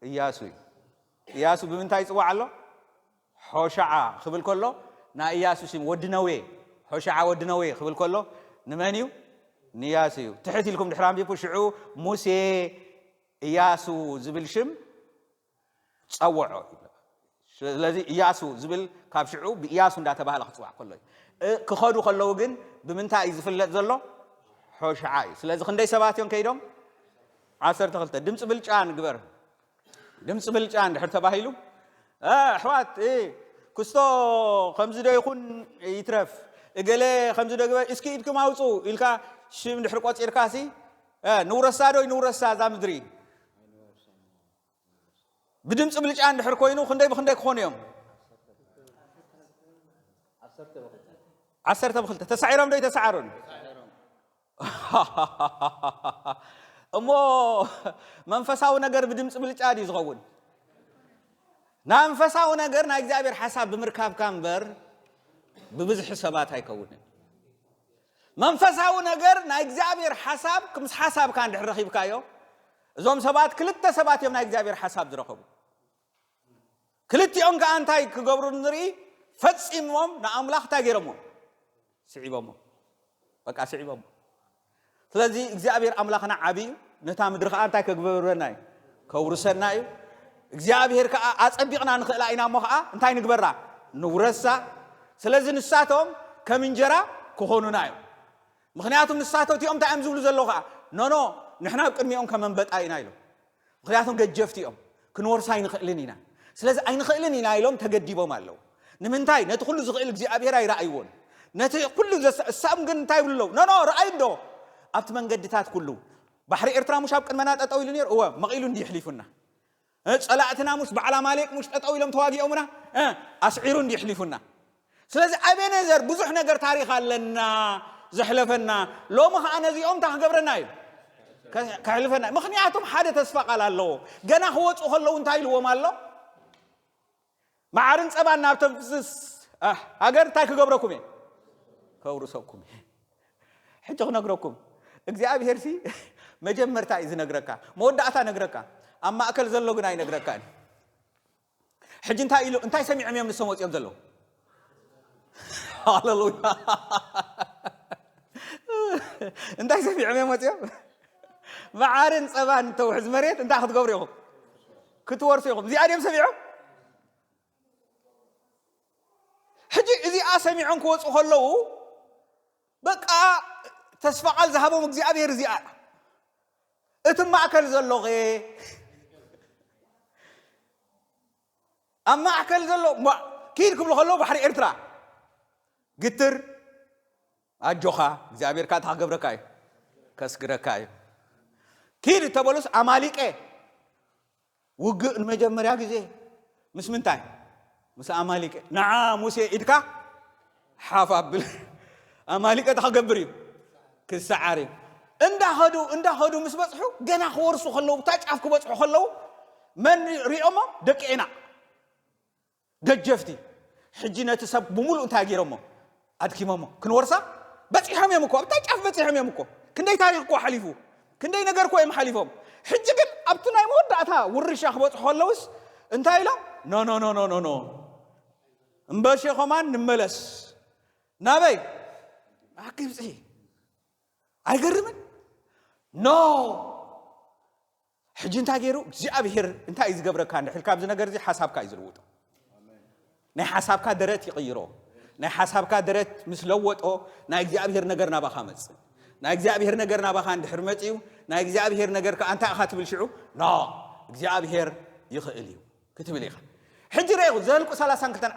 እያሱ እዩ። እያሱ ብምንታይ ይጽዋዕ ኣሎ? ሆሻዓ ክብል ከሎ ናይ እያሱ ሽም ወዲ ነዌ፣ ሆሻዓ ወዲ ነዌ ክብል ከሎ ንመን እዩ? ንእያሱ እዩ። ትሕት ኢልኩም ድሕር ኣንቢቡ ሽዑ ሙሴ እያሱ ዝብል ሽም ጸውዖ ይብሎ። ስለዚ እያሱ ዝብል ካብ ሽዑ ብእያሱ እንዳተባህለ ክጽዋዕ ከሎ እዩ። እ- ክኸዱ ከለዉ ግን ብምንታይ እዩ ዝፍለጥ ዘሎ? ሆሻዓ እዩ። ስለዚ ክንደይ ሰባት እዮም ከይዶም? ዓሰርተ ክልተ። ድምፂ ብልጫ ንግበር። ድምፂ ብልጫ እንድሕር ተባሂሉ፣ "እ፣ ኣሕዋት፣ እ፣ ክስቶ ከምዚ ዶ ይኹን ይትረፍ፣ እገሌ ከምዚ ዶ ግበር፣ እስኪ ኢድኩም ኣውፁ" ኢልካ ሽም እንድሕር ቆፂርካ ሲ፣ "እ፣ ንውረሳ ዶ ይንውረሳ እዛ ምድሪ?" ብድምፂ ብልጫ እንድሕር ኮይኑ ክንደይ ብክንደይ ክኾኑ እዮም? ዓሰርተ ብክልተ። ተሳዒሮም ዶ ይተሳዓሩን? እሞ መንፈሳዊ ነገር ብድምፂ ብልጫ ድዩ ዝኸውን? ናይ መንፈሳዊ ነገር ናይ እግዚኣብሔር ሓሳብ ብምርካብካ እምበር ብብዝሒ ሰባት ኣይከውንን። መንፈሳዊ ነገር ናይ እግዚኣብሔር ሓሳብ ምስ ሓሳብካ እንድሕር ረኺብካዮ፣ እዞም ሰባት ክልተ ሰባት እዮም ናይ እግዚኣብሔር ሓሳብ ዝረኸቡ። ክልቲኦም ከኣ እንታይ ክገብሩ ንርኢ? ፈጺሞም ንኣምላኽ እንታይ ገይሮሞ? ስዒቦሞ። በቃ ስዒቦሞ። ስለዚ እግዚኣብሔር ኣምላኽና ዓቢ እዩ። ነታ ምድሪ ከኣ እንታይ ከግበረና እዩ? ከውርሰና እዩ። እግዚኣብሔር ከኣ ኣጸቢቕና ንኽእላ ኢና እሞ ከኣ እንታይ ንግበራ? ንውረሳ። ስለዚ ንሳቶም ከም እንጀራ ክኾኑና እዮም። ምኽንያቱም ንሳቶም እቲኦም እንታይ እዮም ዝብሉ ዘለዉ ከኣ? ኖኖ፣ ንሕና ኣብ ቅድሚኦም ከም ኣንበጣ ኢና ኢሎም። ምኽንያቱም ገጀፍቲ እዮም። ክንወርሳ ኣይንኽእልን ኢና። ስለዚ ኣይንኽእልን ኢና ኢሎም ተገዲቦም ኣለዉ። ንምንታይ? ነቲ ኩሉ ዝኽእል እግዚኣብሔር ኣይረኣይዎን። ነቲ ኩሉ ዘሳ-፣ እሳም ግን እንታይ ይብሉ ኣለዉ? ኖኖ፣ ረኣዩ እንዶ ኣብቲ መንገድታት ኩሉ። ባሕሪ ኤርትራ ሙሽ ኣብ ቅድመና ጠጠው ኢሉ ነይሩ? እወ፣ መቒሉ እንዲ ይሕሊፉና። እ፣ ጸላእትና ሙሽ በዓል ኣማሌቅ ሙሽ ጠጠው ኢሎም ተዋጊኦምና? እ፣ ኣስዒሩ እንዲ ይሕሊፉና። ስለዚ ኣቤኔዘር ብዙሕ ነገር ታሪኽ ኣለና ዘሕለፈና። ሎሚ ኸዓ ነዚኦም እንታይ ክገብረና እዩ? ከ-፣ ከሕልፈና። ምኽንያቱም ሓደ ተስፋ ቃል ኣለዎ። ገና ክወፁ ከለዉ እንታይ ኢልዎም ኣሎ? መዓርን ጸባን ናብ ተፍስስ፣ ኣህ፣ ሃገር እንታይ ክገብረኩም እየ? ከውርሰኩም እየ። ሕጂ ክነግረኩም። እግዚኣብሔር ሲ መጀመርታ እዩ ዝነግረካ። መወዳእታ ነግረካ። ኣብ ማእከል ዘሎ ግን ኣይነግረካን። ሕጂ እንታይ ኢሉ፣ እንታይ ሰሚዖም እዮም ንሶም ወፂኦም ዘለዉ? ሃሌሉያ። እንታይ ሰሚዖም እዮም ወፂኦም? መዓርን ጸባን እተውሕዝ መሬት እንታይ ክትገብሩ ኢኹም? ክትወርሱ ኢኹም። እዚኣ ድዮም ሰሚዖም? ሕጂ እዚኣ ሰሚዖም ክወፁ ከለዉ፣ በቃ ተስፋ ቃል ዝሃቦም እግዚኣብሔር እዚኣ እያ። እቲ ማእከል ዘሎ ኸ? ኣብ ማእከል ዘሎ ማ-፣ ኪድ ክብሉ ከለዉ ባሕሪ ኤርትራ ግትር፣ ኣጆኻ እግዚኣብሔር ካኣ እንታይ ክገብረካ እዩ? ከስግረካ እዩ። ኪድ እተበሉስ ኣማሊቀ ውግእ ንመጀመርያ ግዜ ምስ ምንታይ? ምስ ኣማሊቀ። ንዓ ሙሴ ኢድካ ሓፍ ኣብል። ኣማሊቀ እንታይ ክገብር እዩ? ክሰዓር እዩ። እንዳኸዱ፣ እንዳኸዱ ምስ በጽሑ፣ ገና ክወርሱ ከለዉ፣ እታ ጫፍ ክበጽሑ ከለዉ፣ መን ሪኦሞ? ደቂ ዔናቕ። ገጀፍቲ። ሕጂ ነቲ ሰብ ብምሉእ እንታይ ገይሮሞ? ኣድኪሞሞ። ክንወርሳ? በጺሖም እዮም እኮ። ኣብታ ጫፍ በጺሖም እዮም እኮ። ክንደይ ታሪኽ እኮ ሓሊፉ። ክንደይ ነገር እኮ እዮም ሓሊፎም። ሕጂ ግን ኣብቲ ናይ መወዳእታ ውርሻ ክበጽሑ ከለዉስ እንታይ ኢሎም? ኖ፣ ኖ፣ ኖ፣ ኖ፣ ኖ፣ ኖ። እምበሼ ኸማን ንመለስ። ናበይ? ናብ ግብጺ። ኣይገርምን? ኖ። ሕጂ እንታይ ገይሩ? እግዚኣብሔር እንታይ እዩ ዝገብረካ እንድሕር ካብዚ ነገር እዚ ሓሳብካ እዩ ዝልውጦ። ናይ ሓሳብካ ደረት ይቕይሮ። ናይ ሓሳብካ ደረት ምስ ለወጦ፣ ናይ እግዚኣብሔር ነገር ናባኻ መጽእ። ናይ እግዚኣብሔር ነገር ናባኻ እንድሕር መጽኡ፣ ናይ እግዚኣብሔር ነገር ከኣ እንታይ ኢኻ ትብል ሽዑ? ኖ፣ እግዚኣብሔር ይኽእል እዩ ክትብል ኢኻ። ሕጂ ርኤኹ፣ ዘኍልቍ ሰላሳን ክልተን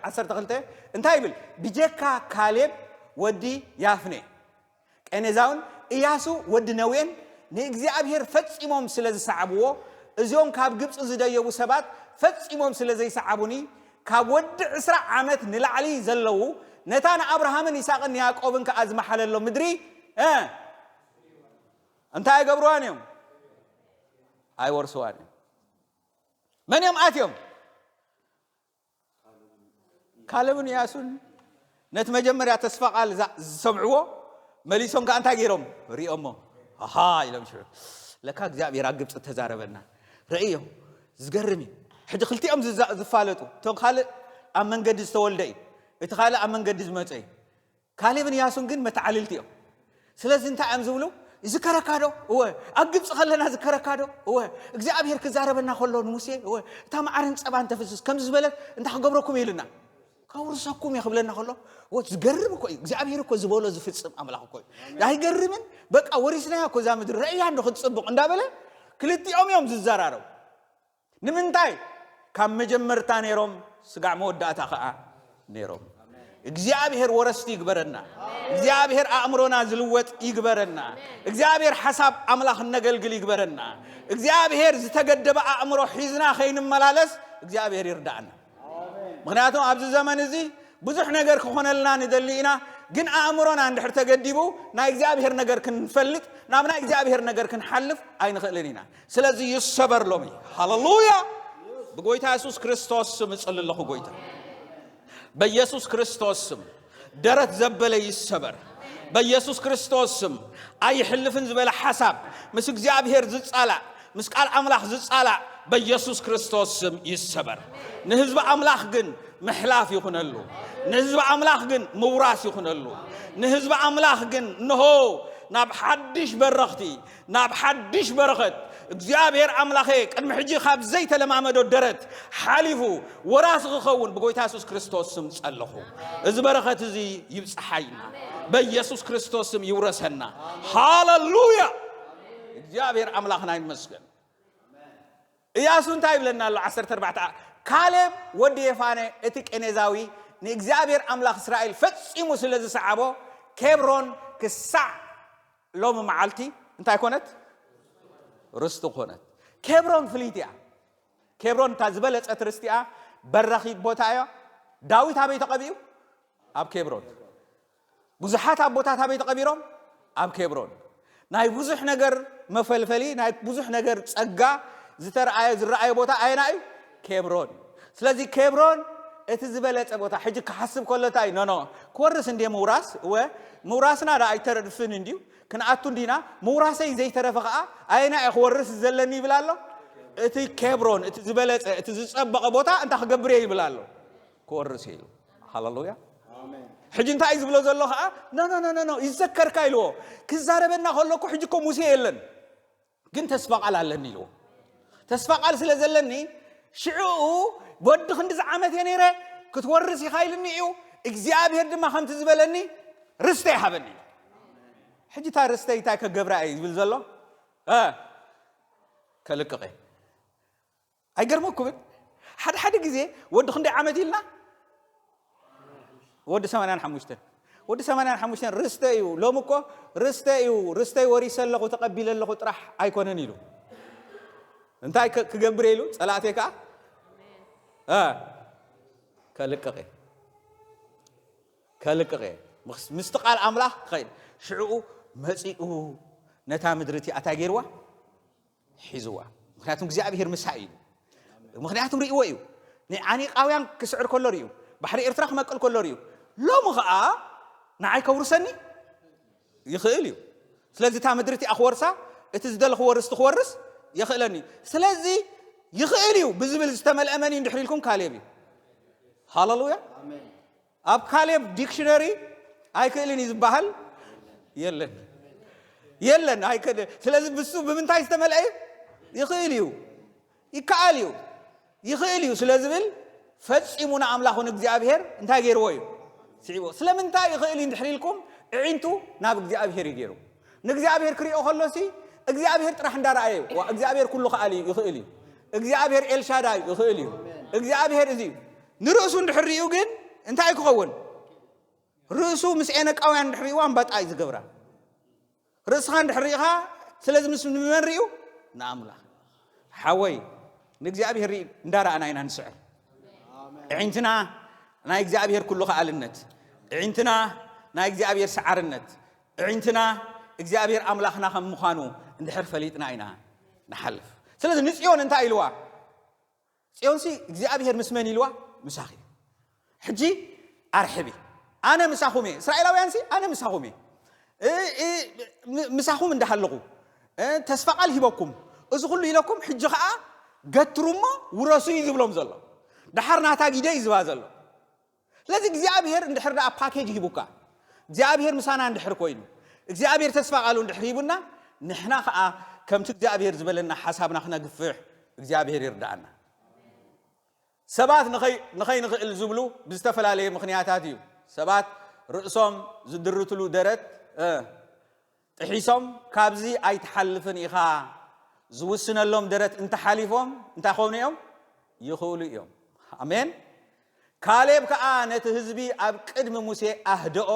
ዓሰርተ ክልተ እንታይ ይብል? ብጀካ ካሌብ ወዲ ያፍኔ፣ ቄኔዛውን እያሱ ወዲ ነዌን ንእግዚኣብሔር ፈጺሞም ስለ ዝሰዓብዎ፣ እዚኦም ካብ ግብጺ ዝደየቡ ሰባት ፈጺሞም ስለ ዘይሰዓቡኒ፣ ካብ ወዲ ዕስራ ዓመት ንላዕሊ ዘለዉ፣ ነታ ንኣብርሃምን ይስሐቅን ንያዕቆብን ከኣ ዝመሓለሎ ምድሪ፣ እ፣ እንታይ ኣይገብርዋን እዮም? ኣይወርስዋን እዮም። መን እዮም ኣትዮም? ካለብን ኢያሱን ነቲ መጀመርያ ተስፋ ቃል ዛ-፣ ዝሰምዕዎ መሊሶም ከኣ እንታይ ገይሮም? ሪኦሞ። ኣሃ ኢሎም ሽዑ፣ ለካ እግዚኣብሔር ኣብ ግብፂ ተዛረበና። ርእዮ፣ ዝገርም እዩ። ሕጂ ክልቲኦም ዝዛ-፣ ዝፋለጡ፣ እቶም ካልእ ኣብ መንገዲ ዝተወልደ እዩ፣ እቲ ካልእ ኣብ መንገዲ ዝመፀ እዩ። ካሌብን ኢያሱን ግን መተዓልልቲ እዮም። ስለዚ እንታይ እዮም ዝብሉ? ይዝከረካ ዶ? እወ። ኣብ ግብፂ ከለና ዝከረካ ዶ? እወ። እግዚኣብሔር ክዛረበና ከሎ ንሙሴ፣ እወ፣ እታ መዓርን ፀባን ተፍስስ ከምዚ ዝበለት እንታይ ክገብረኩም ኢሉና? ከውርሰኩም እየ ክብለና ከሎ፣ እወ፣ ዝገርም እኮ እዩ። እግዚኣብሔር እኮ ዝበሎ ዝፍፅም ኣምላኽ እኮ እዩ። ኣይገርምን? በቃ ወሪስናያ እኮ እዛ ምድሪ፣ ረእያ እንዶ ክትፅብቕ እንዳበለ ክልቲኦም እዮም ዝዘራረቡ። ንምንታይ? ካብ መጀመርታ ነይሮም፣ ስጋዕ መወዳእታ ኸዓ ነይሮም። እግዚኣብሔር ወረስቲ ይግበረና። እግዚኣብሔር ኣእምሮና ዝልወጥ ይግበረና። እግዚኣብሔር ሓሳብ ኣምላኽ እነገልግል ይግበረና። እግዚኣብሔር ዝተገደበ ኣእምሮ ሒዝና ከይንመላለስ እግዚኣብሔር ይርዳእና። ምኽንያቱ ኣብዚ ዘመን እዚ ብዙሕ ነገር ክኾነልና ንደሊ ኢና፣ ግን ኣእምሮና እንድሕር ተገዲቡ ናይ እግዚኣብሔር ነገር ክንፈልጥ፣ ናብ ናይ እግዚኣብሔር ነገር ክንሓልፍ ኣይንኽእልን ኢና። ስለዚ ይሰበር ሎሚ። ሃሌሉያ! ብጎይታ የሱስ ክርስቶስ ስም እጽሊ ኣለኹ። ጎይታ፣ በኢየሱስ ክርስቶስ ስም ደረት ዘበለ ይሰበር። በኢየሱስ ክርስቶስ ስም ኣይሕልፍን ዝበለ ሓሳብ፣ ምስ እግዚኣብሔር ዝጻላእ፣ ምስ ቃል ኣምላኽ ዝጻላእ በኢየሱስ ክርስቶስ ስም ይሰበር። ንህዝቢ ኣምላኽ ግን ምሕላፍ ይኹነሉ። ንህዝቢ ኣምላኽ ግን ምውራስ ይኹነሉ። ንህዝቢ ኣምላኽ ግን እንሆ ናብ ሓድሽ በረኽቲ፣ ናብ ሓድሽ በረኸት፣ እግዚኣብሔር ኣምላኸ ቅድሚ ሕጂ ካብ ዘይተለማመዶ ደረት ሓሊፉ ወራሲ ክኸውን ብጎይታ የሱስ ክርስቶስ ስም ጸለኹ። እዚ በረኸት እዚ ይብጽሓይና። በኢየሱስ ክርስቶስ ስም ይውረሰና። ሃሌሉያ! እግዚኣብሔር ኣምላኽና ይመስገን። እያሱ እንታይ ይብለና ኣሎ? ዓሰርተ ኣርባዕተ፣ ካሌብ ወዲ የፋነ እቲ ቄኔዛዊ ንእግዚኣብሔር ኣምላኽ እስራኤል ፈጺሙ ስለ ዝሰዓቦ፣ ኬብሮን ክሳዕ ሎሚ መዓልቲ እንታይ ኮነት? ርስቲ ኮነት። ኬብሮን ፍልይቲ እያ። ኬብሮን እታ ዝበለጸት ርስቲ እያ። በራኺ ቦታ እያ። ዳዊት ኣበይ ተቐቢኡ? ኣብ ኬብሮን። ብዙሓት ኣቦታት ኣበይ ተቐቢሮም? ኣብ ኬብሮን። ናይ ብዙሕ ነገር መፈልፈሊ፣ ናይ ብዙሕ ነገር ጸጋ ዝተረኣየ፣ ዝረኣየ ቦታ ኣየና እዩ? ኬብሮን። ስለዚ ኬብሮን እቲ ዝበለጸ ቦታ። ሕጂ ክሓስብ ከሎ እንታይ እዩ? ኖ፣ ኖ፣ ክወርስ እንድየ ምውራስ? እወ፣ ምውራስና ደኣ ኣይተረድፍን እንድዩ። ክንኣቱ እንዲና፣ ምውራሰይ ዘይተረፈ ኸኣ ኣየና እየ ክወርስ ዘለኒ ይብል ኣሎ? እቲ ኬብሮን፣ እቲ ዝበለጸ፣ እቲ ዝጸበቐ ቦታ እንታይ ክገብር እየ ይብል ኣሎ? ክወርስ እየ ኢሉ። ሃሌሉያ። ኣሜን። ሕጂ እንታይ እዩ ዝብሎ ዘሎ ኸኣ? ኖ፣ ኖ፣ ኖ፣ ኖ፣ ኖ፣ ይዘከርካ ኢልዎ። ክዛረበና ከሎ እኮ ሕጂ እኮ ሙሴ የለን። ግን ተስፋ ቃል ኣለኒ ኢልዎ። ተስፋ ቃል ስለ ዘለኒ፣ ሽዑኡ ወዲ ክንዲ ዝዓመት እየ ነይረ፣ ክትወርስ ኢኻ ኢልኒ እዩ፣ እግዚኣብሔር ድማ ከምቲ ዝበለኒ ርስተይ ሃበኒ። ሕጂ እታ ርስተይ እንታይ ከገብራ እየ ዝብል ዘሎ? እ፣ ከልቅቕ እየ። ኣይገርመኩምን? ሓደ ሓደ ግዜ ወዲ ክንደይ ዓመት ኢልና? ወዲ ሰማንያን ሓሙሽተን። ወዲ ሰማንያን ሓሙሽተን ርስተ እዩ። ሎሚ እኮ ርስተ እዩ፣ ርስተይ ወሪሰ ኣለኹ፣ ተቐቢለ ኣለኹ ጥራሕ ኣይኮነን ኢሉ። እንታይ ከ-፣ ክገብር እየ ኢሉ? ጸላእተይ ከኣ፣ እ፣ ከልቅቕ እየ። ከልቅቕ እየ። ምስ-፣ ምስቲ ቃል ኣምላኽ ክኸይድ። ሽዕኡ መጺኡ ነታ ምድሪ እቲኣ እንታይ ገይርዋ? ሒዝዋ። ምኽንያቱም እግዚኣብሔር ምሳይ እዩ። ምኽንያቱም ርእይዎ እዩ። ንዓኒቃውያን ክስዕር ከሎ ርእዩ። ባሕሪ ኤርትራ ክመቅል ከሎ ርእዩ። ሎሚ ኸኣ ንዓይ ከውርሰኒ ይኽእል እዩ። ስለዚ እታ ምድሪ እቲኣ ክወርሳ፣ እቲ ዝደለኽዎ ርስቲ ክወርስ የኽእለኒ እዩ። ስለዚ ይኽእል እዩ ብዝብል ዝተመልአ መን እዩ እንድሕር ኢልኩም? ካሌብ እዩ። ሃሌሉያ። ኣሜን። ኣብ ካሌብ ዲክሽነሪ ኣይክእልን እዩ ዝበሃል የለን። የለን፣ ኣይክእል። ስለዚ ብሱ ብምንታይ ዝተመልአ እዩ? ይኽእል እዩ። ይከኣል እዩ። ይኽእል እዩ ስለ ዝብል ፈጺሙ ንኣምላኹ ንእግዚኣብሔር እንታይ ገይርዎ እዩ? ስዒቦ። ስለምንታይ ይኽእል እዩ እንድሕር ኢልኩም? እዒንቱ ናብ እግዚኣብሔር እዩ ገይሩ። ንእግዚኣብሔር ክሪኦ ከሎሲ እግዚኣብሔር ጥራሕ እንዳረኣየ እዩ። ዋ፣ እግዚኣብሔር ኩሉ ከኣል እዩ፣ ይኽእል እዩ። እግዚኣብሔር ኤልሻዳይ ይኽእል እዩ። እግዚኣብሔር እዚ እዩ። ንርእሱ እንድሕር ሪኡ ግን እንታይ ክኸውን? ርእሱ ምስ ኤነቃውያን እንድሕር ሪእዋ እምባጣ እዩ ዝገብራ። ርእስኻ እንድሕር ሪእኻ፣ ስለዚ ምስ ንመን ሪኡ? ንኣምላኽ። ሓወይ፣ ንእግዚኣብሔር ርኢ እንዳረኣና ኢና ንስዕር። እዒንትና ናይ እግዚኣብሔር ኩሉ ከኣልነት፣ እዒንትና ናይ እግዚኣብሔር ሰዓርነት፣ እዒንትና እግዚኣብሔር ኣምላኽና ከም ምዃኑ እንድሕር ፈሊጥና ኢና ንሓልፍ። ስለዚ ንጽዮን እንታይ ኢልዋ? ጽዮንሲ እግዚኣብሔር ምስ መን ኢልዋ? ምሳኺ። ሕጂ ኣርሕቢ፣ ኣነ ምሳኹም እየ። እስራኤላውያንሲ ኣነ ምሳኹም እየ፣ እ- እ- ም- ምሳኹም እንዳሃለኹ፣ እ፣ ተስፋ ቃል ሂበኩም፣ እዚ ኩሉ ኢለኩም፣ ሕጂ ኸዓ ገትሩ እሞ ውረሱ እዩ ዝብሎም ዘሎ። ደሓር ናታ ጊደ እዩ ዝባ ዘሎ። ስለዚ እግዚኣብሔር እንድሕር ደኣ ፓኬጅ ሂቡካ፣ እግዚኣብሔር ምሳና እንድሕር ኮይኑ፣ እግዚኣብሔር ተስፋ ቃሉ እንድሕር ሂቡና፣ ንሕና ኸዓ ከምቲ እግዚኣብሔር ዝበለና ሓሳብና ክነግፍሕ እግዚኣብሔር ይርዳኣና። ሰባት ንኸይ- ንኸይንኽእል ዝብሉ ብዝተፈላለየ ምኽንያታት እዩ። ሰባት ርእሶም ዝድርትሉ ደረት፣ እ፣ ጥሒሶም ካብዚ ኣይትሓልፍን ኢኻ ዝውስነሎም ደረት እንተሓሊፎም እንታይ ኾኑ እዮም? ይኽእሉ እዮም። ኣሜን። ካሌብ ከኣ ነቲ ህዝቢ ኣብ ቅድሚ ሙሴ ኣህደኦ፣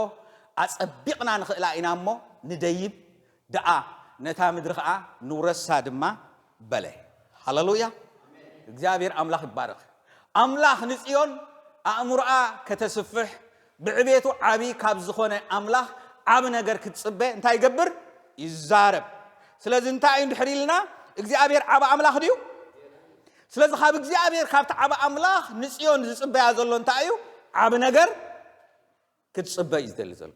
ኣጸቢቕና ንኽእላ ኢና እሞ ንደይብ ደኣ ነታ ምድሪ ኸኣ ንውረሳ ድማ በለ። ሃሌሉያ! እግዚኣብሔር ኣምላኽ ይባረኽ። ኣምላኽ ንጽዮን ኣእምሮኣ ከተስፍሕ ብዕቤቱ ዓቢ ካብ ዝኾነ ኣምላኽ ዓቢ ነገር ክትጽበ እንታይ ይገብር? ይዛረብ። ስለዚ እንታይ እዩ እንድሕር ኢልና እግዚኣብሔር ዓቢ ኣምላኽ ድዩ? ስለዚ ካብ እግዚኣብሔር ካብቲ ዓቢ ኣምላኽ ንጽዮን ዝጽበያ ዘሎ እንታይ እዩ? ዓቢ ነገር ክትጽበ እዩ ዝደሊ ዘሎ።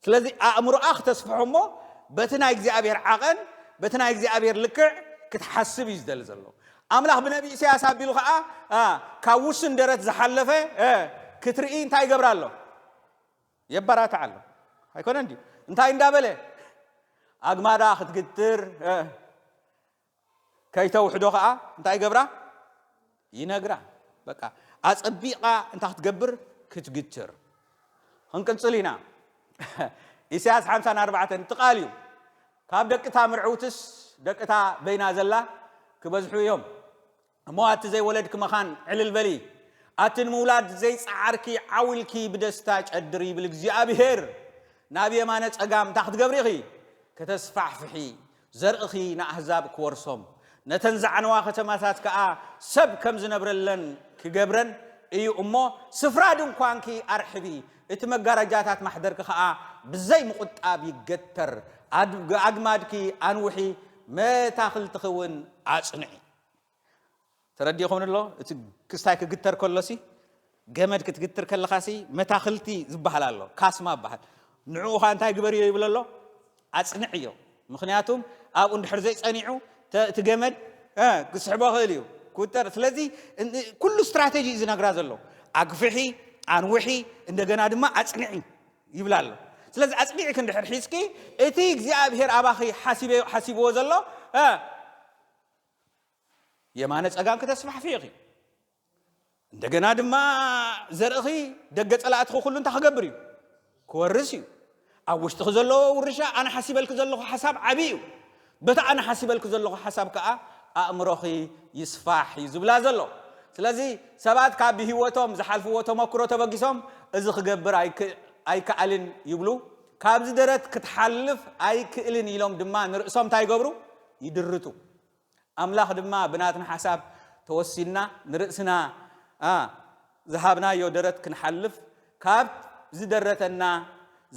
ስለዚ ኣእምሮኣ ክተስፍሖ እሞ በቲ ናይ እግዚኣብሔር ዓቐን በቲ ናይ እግዚኣብሔር ልክዕ ክትሓስብ እዩ ዝደሊ ዘሎ። ኣምላኽ ብነቢ ኢሳያስ ኣቢሉ ከዓ አ፣ ካብ ውስን ደረት ዝሓለፈ እ፣ ክትርኢ እንታይ ይገብር ኣሎ? የበራትዕ ኣሎ። ኣይኮነን ድዩ? እንታይ እንዳበለ? ኣግማዳ ክትግትር እ፣ ከይተውሕዶ ከዓ እንታይ ይገብራ? ይነግራ። በቃ ኣጸቢቓ እንታይ ክትገብር? ክትግትር። ክንቅጽል ኢና። ኢሳያስ ሓምሳን ኣርባዕተን እቲ ቃል እዩ። ካብ ደቅታ ምርዕውትስ ደቅታ በይና ዘላ ክበዝሑ እዮም። እሞ ኣቲ ዘይወለድኪ መኻን ዕልል በሊ፣ ኣቲ ንምውላድ ዘይጸዓርኪ ዓው ኢልኪ ብደስታ ጨድሪ ይብል እግዚኣብሔር። ናብ የማነ ጸጋም እንታይ ክትገብሪ ኢኺ? ከተስፋሕፍሒ፣ ዘርእኺ ንኣህዛብ ክወርሶም፣ ነተን ዝዓነዋ ከተማታት ከኣ ሰብ ከም ዝነብረለን ክገብረን እዩ እሞ፣ ስፍራ ድንኳንኪ ኣርሕቢ፣ እቲ መጋረጃታት ማሕደርኪ ኸኣ ብዘይ ምቑጣብ ይገተር፣ ኣድ- ኣግማድኪ ኣንውሒ፣ መታኽልትኺ እውን ኣጽንዒ። ተረዲእኹም ኣሎ? እቲ ክስታይ ክግተር ከሎሲ፣ ገመድ ክትግትር ከለኻሲ መታኽልቲ ዝበሃል ኣሎ፣ ካስማ ዝበሃል። ንዕኡ ኸኣ እንታይ ግበርዮ ይብል ኣሎ? ኣጽንዕዮ። ምኽንያቱም ኣብኡ እንድሕር ዘይጸኒዑ፣ ተ- እቲ ገመድ እ፣ ክስሕቦ ይኽእል እዩ፣ ክውጠር። ስለዚ እ- ኩሉ ስትራቴጂ እዩ ዝነግራ ዘሎ። ኣግፍሒ፣ ኣንውሒ፣ እንደገና ድማ ኣጽንዒ ይብላ ኣሎ። ስለዚ ኣጽኒዕኪ እንድሕር ሒዝኪ፣ እቲ እግዚኣብሔር ኣባኺ ሓሲበ- ሓሲብዎ ዘሎ እ፣ የማነ ጸጋም ክተስፋሕፍዮ ኢኺ። እንደገና ድማ ዘርእኺ ደገ ጸላእትኺ ኩሉ እንታይ ክገብር እዩ? ክወርስ እዩ። ኣብ ውሽጥኺ ዘሎ ውርሻ ኣነ ሓሲበልኪ ዘለኹ ሓሳብ ዓቢ እዩ። በቲ ኣነ ሓሲበልኪ ዘለኹ ሓሳብ ከኣ ኣእምሮኺ ይስፋሕ እዩ ዝብላ ዘሎ። ስለዚ ሰባት ካብ ብህይወቶም ዝሓልፍዎ ተመክሮ ተበጊሶም እዚ ክገብር ኣይክ- ኣይከኣልን ይብሉ። ካብዚ ደረት ክትሓልፍ ኣይክእልን ኢሎም ድማ ንርእሶም እንታይ ይገብሩ? ይድርቱ። ኣምላኽ ድማ ብናትና ሓሳብ ተወሲንና ንርእስና ኣ፣ ዝሃብናዮ ደረት ክንሓልፍ ካብ ዝደረተና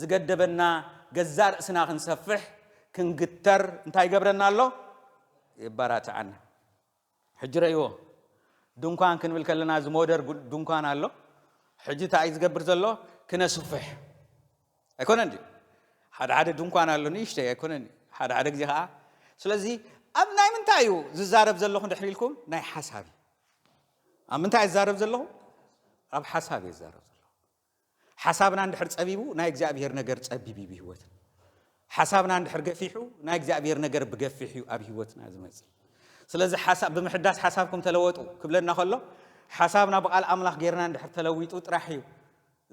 ዝገደበና ገዛእ ርእስና ክንሰፍሕ ክንግተር እንታይ ይገብረና ኣሎ? የባራትዓና። ሕጂ ረእይዎ፣ ድንኳን ክንብል ከለና እዚ ሞደር ጉ- ድንኳን ኣሎ። ሕጂ እንታይ እዩ ዝገብር ዘሎ? ክነስፍሕ ኣይኮነን ድዩ? ሓደ ሓደ ድንኳን ኣሎ ንእሽተይ ኣይኮነን ድዩ? ሓደ ሓደ ግዜ ከዓ ስለዚ ኣብ ናይ ምንታይ እዩ ዝዛረብ ዘለኹ እንድሕር ኢልኩም ናይ ሓሳብ እዩ። ኣብ ምንታይ ዝዛረብ ዘለኹ? ኣብ ሓሳብ እዩ ዝዛረብ ዘለኹ። ሓሳብና እንድሕር ፀቢቡ ናይ እግዚኣብሔር ነገር ፀቢብ እዩ ብህይወትና። ሓሳብና እንድሕር ገፊሑ ናይ እግዚኣብሔር ነገር ብገፊሕ እዩ ኣብ ህይወትና ዝመፅእ። ስለዚ ሓሳብ ብምሕዳስ ሓሳብኩም ተለወጡ ክብለና ከሎ ሓሳብና ብቃል ኣምላኽ ጌርና እንድሕር ተለዊጡ ጥራሕ እዩ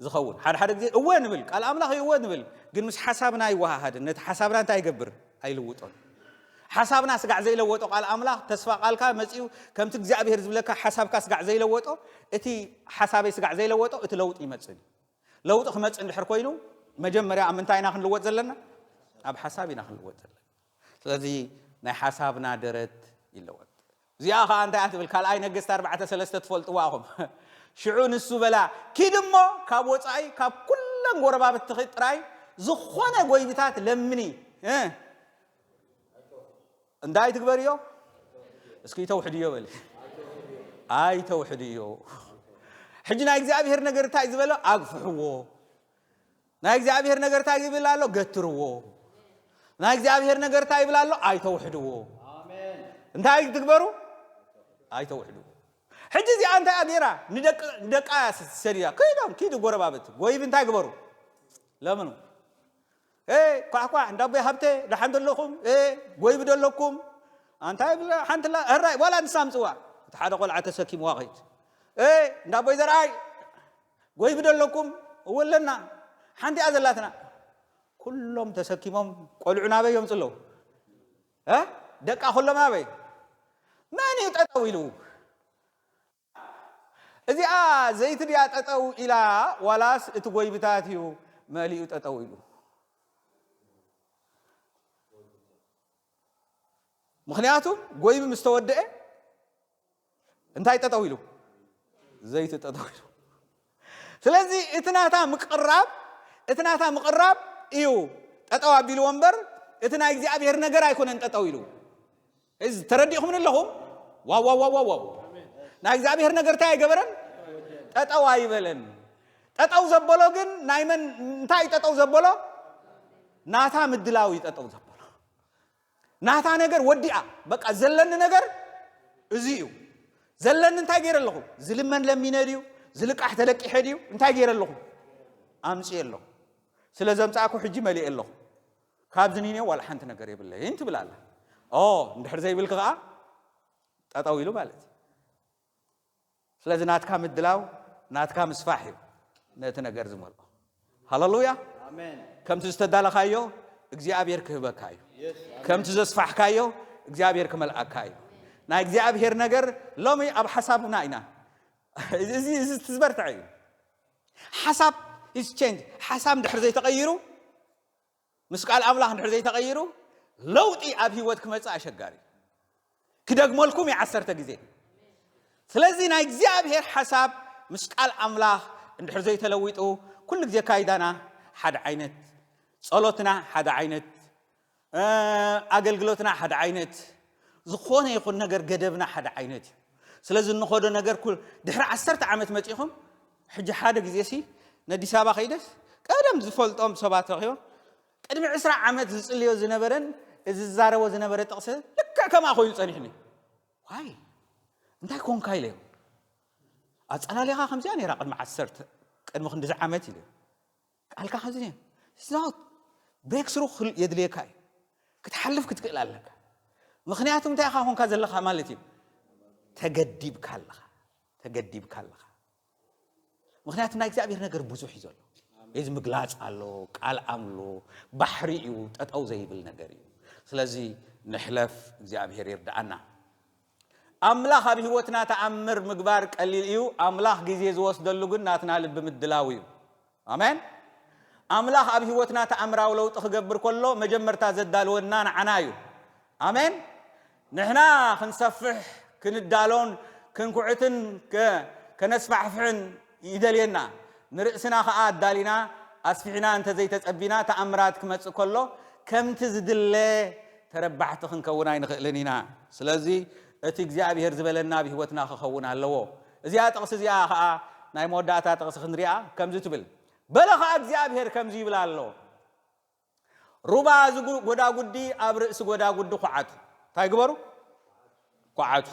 ዝኸውን። ሓደ ሓደ ግዜ እወ ንብል፣ ቃል ኣምላኽ እዩ እወ ንብል፣ ግን ምስ ሓሳብና ኣይወሃሃድን፣ ነቲ ሓሳብና እንታይ ይገብር? ኣይልውጦን። ሓሳብና ስጋዕ ዘይለወጦ ቃል ኣምላኽ ተስፋ ቃልካ መፂኡ ከምቲ እግዚኣብሔር ዝብለካ ሓሳብካ ስጋዕ ዘይለወጦ፣ እቲ ሓሳበይ ስጋዕ ዘይለወጦ እቲ ለውጢ ይመፅእ እዩ። ለውጢ ክመፅእ እንድሕር ኮይኑ መጀመርያ ኣብ ምንታይ ኢና ክንልወጥ ዘለና? ኣብ ሓሳብ ኢና ክንልወጥ ዘለና። ስለዚ ናይ ሓሳብና ደረት ይለወጥ። እዚኣ ኸዓ እንታይ እያ ትብል? ካልኣይ ነገስት ኣርባዕተ ሰለስተ ትፈልጥዋ ኢኹም። ሽዑ ንሱ በላ፣ ኪድ እሞ ካብ ወጻኢ ካብ ኩለን ጎረባብትኺ ጥራይ ዝኾነ ጎይብታት ለምኒ። እ? እንታይ ትግበርዮ? እስኪ ተውሕድዮ በል። ኣይተውሕድዮ። ሕጂ ናይ እግዚኣብሔር ነገር እንታይ ዝበሎ? ኣግፍሕዎ። ናይ እግዚኣብሔር ነገር እንታይ ይብል ኣሎ? ገትርዎ። ናይ እግዚኣብሔር ነገር እንታይ ይብል ኣሎ? ኣይተውሕድዎ። እንታይ ትግበሩ? ኣይተውሕድዎ። ሕጂ እዚኣ እንታይ እያ ገይራ? ንደቂ-፣ ንደቃ እያ ሰዲዳ። ከይዶም፣ ኪዱ ጎረባብቲ። ጎይቢ እንታይ ግበሩ? ለምኑ። "ኤ፣ ኳሕኳሕ፣ እንዳቦይ ሃብተ፣ ደሓን ደለኹም? ኤ፣ ጎይቢ ደለኩም?" ኣንታይ ብላ-፣ ሓንቲ ላ-፣ ህራይ፣ ዋላ ንሳ ኣምጽዋ። እቲ ሓደ ቆልዓ ተሰኪምዋ ኸይድ። "ኤ፣ እንዳቦይ ዘርኣይ፣ ጎይቢ ደለኩም?" "እወ ኣለና። ሓንቲ እያ ዘላትና." ኩሎም ተሰኪሞም ቆልዑ ናበይ የምጽ ኣለዉ? እ? ደቃ ኩሎም ኣበይ? መን እዩ ጠጠው ኢሉ? እዚኣ ዘይቲ ድያ ጠጠው ኢላ፣ ዋላስ እቲ ጎይብታት እዩ መሊኡ ጠጠው ኢሉ? ምኽንያቱ ጎይቢ ምስ ተወደአ እንታይ ጠጠው ኢሉ? ዘይቲ ጠጠው ኢሉ። ስለዚ እቲ ናታ ምቅራብ፣ እቲ ናታ ምቅራብ እዩ ጠጠው ኣቢልዎ እምበር፣ እቲ ናይ እግዚኣብሔር ነገር ኣይኮነን ጠጠው ኢሉ። እዚ ተረዲእኹምኒ ኣለኹም? ዋው፣ ዋው፣ ዋው፣ ዋው፣ ዋው። ናይ እግዚኣብሔር ነገር እንታይ ኣይገበረን? ጠጠው ኣይበለን። ጠጠው ዘበሎ ግን ናይ መን፣ እንታይ ጠጠው ዘበሎ? ናታ ምድላው እዩ ጠጠው ዘበሎ። ናታ ነገር ወዲኣ፣ በቃ ዘለኒ ነገር እዚ እዩ። ዘለኒ እንታይ ገይረ ኣለኹ? ዝልመን ለሚነ ድዩ? ዝልቃሕ ተለቂሐ ድዩ? እንታይ ገይረ ኣለኹ? ኣምፅየ ኣለኹ። ስለ ዘምፃእኩ ሕጂ መሊኤ ኣለኹ። ካብዚ ንኔ ዋላ ሓንቲ ነገር የብለይን ትብል ኣላ። ኦ፣ እንድሕር ዘይብልኪ ከዓ ጠጠው ኢሉ ማለት እዩ። ስለዚ ናትካ ምድላው፣ ናትካ ምስፋሕ እዩ ነቲ ነገር ዝመልኦ። ሃለሉያ። ኣሜን። ከምቲ ዝተዳለኻዮ እግዚኣብሔር ክህበካ እዩ። የስ፣ ኣሜን። ከምቲ ዘስፋሕካዮ እግዚኣብሔር ክመልኣካ እዩ። ናይ እግዚኣብሔር ነገር ሎሚ ኣብ ሓሳብና ኢና። እዚ፣ እዚ፣ እዚ ትዝበርትዐ እዩ። ሓሳብ is change። ሓሳብ እንድሕር ዘይተቐይሩ፣ ምስ ቃል ኣምላኽ እንድሕር ዘይተቐይሩ፣ ለውጢ ኣብ ህይወት ክመጽእ ኣሸጋሪ እዩ። ክደግመልኩም እዩ ዓሰርተ ግዜ። ስለዚ ናይ እግዚኣብሔር ሓሳብ ምስ ቃል ኣምላኽ እንድሕር ዘይተለዊጡ፣ ኩሉ ግዜ ካይዳና ሓደ ዓይነት፣ ጸሎትና ሓደ ዓይነት፣ እ፣ ኣገልግሎትና ሓደ ዓይነት፣ ዝኾነ ይኹን ነገር ገደብና ሓደ ዓይነት እዩ። ስለዚ እንኸዶ ነገር ኩል-፣ ድሕሪ ዓሰርተ ዓመት መጺኹም፣ ሕጂ ሓደ ግዜ ሲ ነዲስ ኣበባ ከይደስ፣ ቀደም ዝፈልጦም ሰባት ረኺቦም፣ ቅድሚ ዕስራ ዓመት ዝጽልዮ ዝነበረን እዚ ዝዛረቦ ዝነበረ ጥቕሲ ልክዕ ከምኣ ኮይኑ ጸኒሕኒ። ዋይ፣ እንታይ ኮንካ ኢለዮ። ኣጸላልያኻ ከምዚኣ ነይራ ቅድሚ ዓሰርተ፣ ቅድሚ ክንድዚ ዓመት ኢለዮ። ቃልካ ከምዚ ነይሩ። ስናውት ብሬክ ስሩ የድልየካ እዩ። ክትሓልፍ ክትክእል ኣለካ። ምኽንያቱ እንታይ ኢኻ ኮንካ ዘለኻ ማለት እዩ። ተገዲብካ ኣለኻ። ተገዲብካ ኣለኻ። ምኽንያቱ ናይ እግዚኣብሔር ነገር ብዙሕ እዩ ዘሎ። እዚ ምግላጽ ኣሎ፣ ቃል ኣሎ፣ ባሕሪ እዩ፣ ጠጠው ዘይብል ነገር እዩ። ስለዚ ንሕለፍ፣ እግዚኣብሔር ይርድኣና። ኣምላኽ ኣብ ህይወትና ተኣምር ምግባር ቀሊል እዩ። ኣምላኽ ግዜ ዝወስደሉ ግን ናትና ልቢ ምድላው እዩ። ኣሜን። ኣምላኽ ኣብ ህይወትና ተኣምራዊ ለውጢ ክገብር ከሎ መጀመርታ ዘዳልወና ንዓና እዩ። ኣሜን። ንሕና ክንሰፍሕ፣ ክንዳሎን፣ ክንኩዕትን፣ ከ-፣ ከነስፋሕፍሕን ይደልየና። ንርእስና ኸኣ ኣዳሊና፣ ኣስፊሕና እንተዘይተጸቢና፣ ተኣምራት ክመጽእ ከሎ፣ ከምቲ ዝድለ ተረባሕቲ ክንከውን ኣይንኽእልን ኢና። ስለዚ፣ እቲ እግዚኣብሔር ዝበለና ኣብ ህይወትና ክኸውን ኣለዎ። እዚኣ ጥቕሲ እዚኣ ኸኣ፣ ናይ መወዳእታ ጥቕሲ ክንሪኣ፣ ከምዚ ትብል። በለ ኸኣ እግዚኣብሔር ከምዚ ይብል ኣሎ። ሩባ እዚ ጉ-፣ ጎዳጉዲ ኣብ ርእሲ ጎዳጉዲ ኳዓቱ። እንታይ ግበሩ? ኳዓቱ።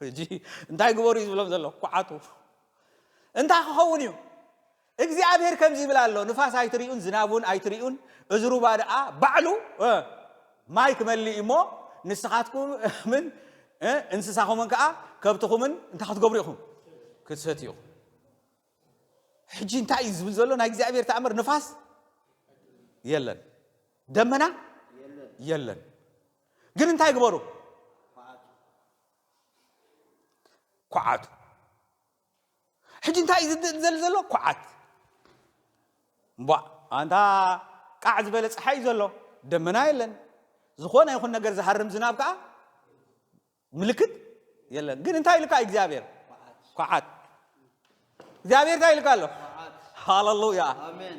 ሕጂ እንታይ ግበሩ እዩ ዝብሎም ዘሎ? ኳዓቱ። እንታይ ክኸውን እዩ? እግዚኣብሔር ከምዚ ይብል ኣሎ፣ ንፋስ ኣይትርእዩን፣ ዝናብ እውን ኣይትርእዩን፣ እዚ ሩባ ደኣ ባዕሉ፣ እ፣ ማይ ክመልእ እዩ እሞ፣ ንስኻትኩምን፣ እ፣ እንስሳኹምን ከኣ ከብትኹምን እንታይ ክትገብሩ ኢኹም? ክትሰትዩ ኢኹም። ሕጂ እንታይ እዩ ዝብል ዘሎ? ናይ እግዚኣብሔር ተኣምር፣ ንፋስ የለን፣ ደመና የለን። ግን እንታይ ግበሩ? ኳዓቱ። ሕጂ እንታይ እዩ ዝድል ዘል ዘሎ? ኳዓት። እምቧ፣ ኣንታ ቃዕ ዝበለ ጸሓይ እዩ ዘሎ፣ ደመና የለን። ዝኾነ ይኹን ነገር ዝሃርም ዝናብ ከኣ ምልክት የለን። ግን እንታይ ኢልካ እግዚኣብሔር? ኳዓት። እግዚኣብሔር እንታይ ኢልካ ኣሎ? ሃሌሉያ። ኣሜን።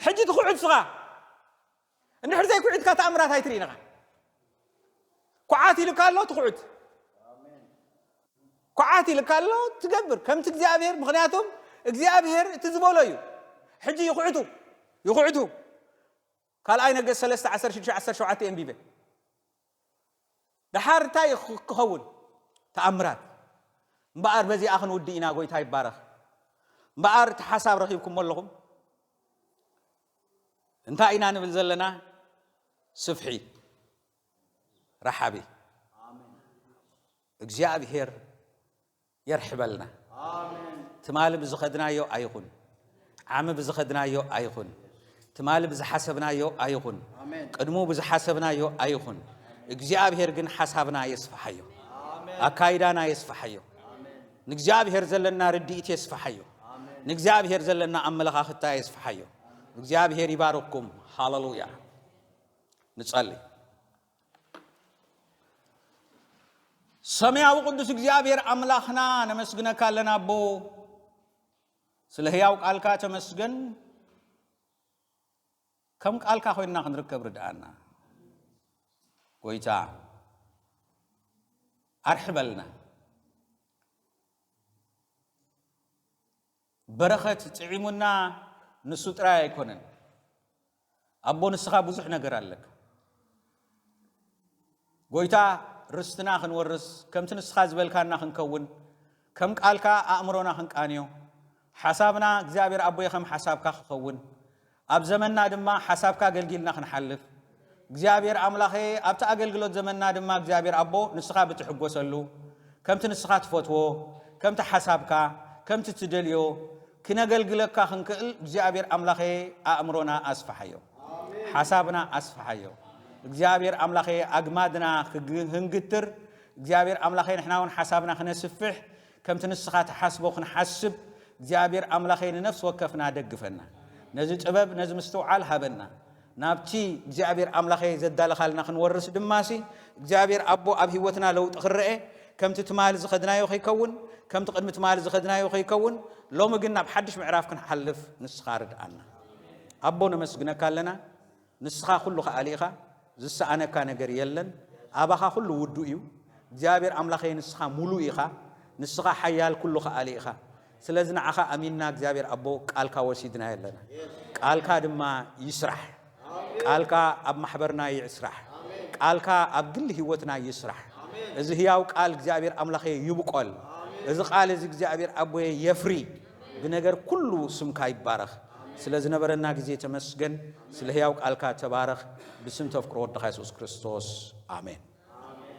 ሕጂ ትኹዕት ስኻ እንድሕር ዘይኩዒትካ ተኣምራት ኣይትርኢ ኢኻ። ኩዓት ኢልካ ኣሎ ትኹዕት። ኩዓት ኢልካ ኣሎ ትገብር ከምቲ እግዚኣብሔር። ምኽንያቱም እግዚኣብሔር እቲ ዝበሎ እዩ። ሕጂ ይኹዕቱ፣ ይኹዕቱ። ካልኣይ ነገስት ሰለስተ ዓሰርተ ሽዱሽተ ዓሰርተ ሸውዓተ የንቢበ። ደሓር እንታይ ክኸውን? ተኣምራት። እምበኣር በዚኣ ክንውድእ ኢና። ጎይታ ይባረኽ። እምበኣር እቲ ሓሳብ ረኺብኩሞ ኣለኹም። እንታይ ኢና ንብል ዘለና? ስፍሒ፣ ረሓቢ። እግዚኣብሔር የርሕበልና። ትማሊ ብዝኸድናዮ ኣይኹን፣ ዓሚ ብዝኸድናዮ ኣይኹን፣ ትማሊ ብዝሓሰብናዮ ኣይኹን፣ ቅድሙ ብዝሓሰብናዮ ኣይኹን። እግዚኣብሔር ግን ሓሳብና የስፍሓዮ፣ ኣካይዳና የስፍሓዮ፣ ንእግዚኣብሔር ዘለና ርድኢት የስፍሓዮ፣ ንእግዚኣብሔር ዘለና ኣመለኻኽታ የስፍሓዮ። እግዚኣብሔር ይባርኩም። ሃሌሉያ። ንጸሊ። ሰማያዊ ቅዱስ እግዚኣብሔር ኣምላኽና ነመስግነካ ኣለና ኣቦ፣ ስለ ህያው ቃልካ ተመስገን። ከም ቃልካ ኮይንና ክንርከብ ርድኣና ጎይታ፣ ኣርሕበልና። በረኸት ጥዒሙና ንሱ ጥራይ ኣይኮነን። ኣቦ ንስኻ ብዙሕ ነገር ኣለካ። ጎይታ ርስትና ክንወርስ፣ ከምቲ ንስኻ ዝበልካና ክንከውን፣ ከም ቃልካ ኣእምሮና ክንቃንዮ፣ ሓሳብና እግዚኣብሔር ኣቦየ ከም ሓሳብካ ክኸውን፣ ኣብ ዘመንና ድማ ሓሳብካ ኣገልጊልና ክንሓልፍ፣ እግዚኣብሔር ኣምላኸ ኣብቲ ኣገልግሎት ዘመንና ድማ እግዚኣብሔር ኣቦ ንስኻ ብትሕጎሰሉ፣ ከምቲ ንስኻ ትፈትዎ፣ ከምቲ ሓሳብካ፣ ከምቲ ትደልዮ ክነገልግለካ ክንክእል እግዚኣብሔር ኣምላኸ ኣእምሮና ኣስፍሓዮ፣ ሓሳብና ኣስፍሓዮ። እግዚኣብሔር ኣምላኸ ኣግማድና ክግ- ክንግትር እግዚኣብሔር ኣምላኸ ንሕና እውን ሓሳብና ክነስፍሕ ከምቲ ንስኻ ትሓስቦ ክንሓስብ እግዚኣብሔር ኣምላኸ ንነፍሲ ወከፍና ደግፈና። ነዚ ጥበብ ነዚ ምስትውዓል ሃበና። ናብቲ እግዚኣብሔር ኣምላኸ ዘዳለኻልና ክንወርስ ድማሲ እግዚኣብሔር ኣቦ ኣብ ህይወትና ለውጢ ክረአ ከምቲ ትማሊ ዝኸድናዮ ከይከውን ከምቲ ቅድሚ ትማሊ ዝኸድናዮ ከይከውን ሎሚ ግን ናብ ሓድሽ ምዕራፍ ክንሓልፍ ንስኻ ርድኣና። ኣቦ ነመስግነካ ኣለና። ንስኻ ኩሉ ከኣሊ ኢኻ፣ ዝሰኣነካ ነገር የለን። ኣባኻ ኩሉ ውዱእ እዩ። እግዚኣብሔር ኣምላኸይ ንስኻ ሙሉእ ኢኻ። ንስኻ ሓያል ኩሉ ከኣሊ ኢኻ። ስለዚ ንዓኻ ኣሚንና እግዚኣብሔር ኣቦ ቃልካ ወሲድና የለና። ቃልካ ድማ ይስራሕ። ቃልካ ኣብ ማሕበርና ይስራሕ። ቃልካ ኣብ ግሊ ህይወትና ይስራሕ። እዚ ህያው ቃል እግዚኣብሔር ኣምላኸይ ይብቆል። እዚ ቃል እዚ እግዚኣብሔር ኣቦየ የፍሪ። ብነገር ኩሉ ስምካ ይባረኽ። ስለ ዝነበረና ግዜ ተመስገን። ስለ ህያው ቃልካ ተባረኽ። ብስም ተፍቅሮ ወድኻ የሱስ ክርስቶስ ኣሜን።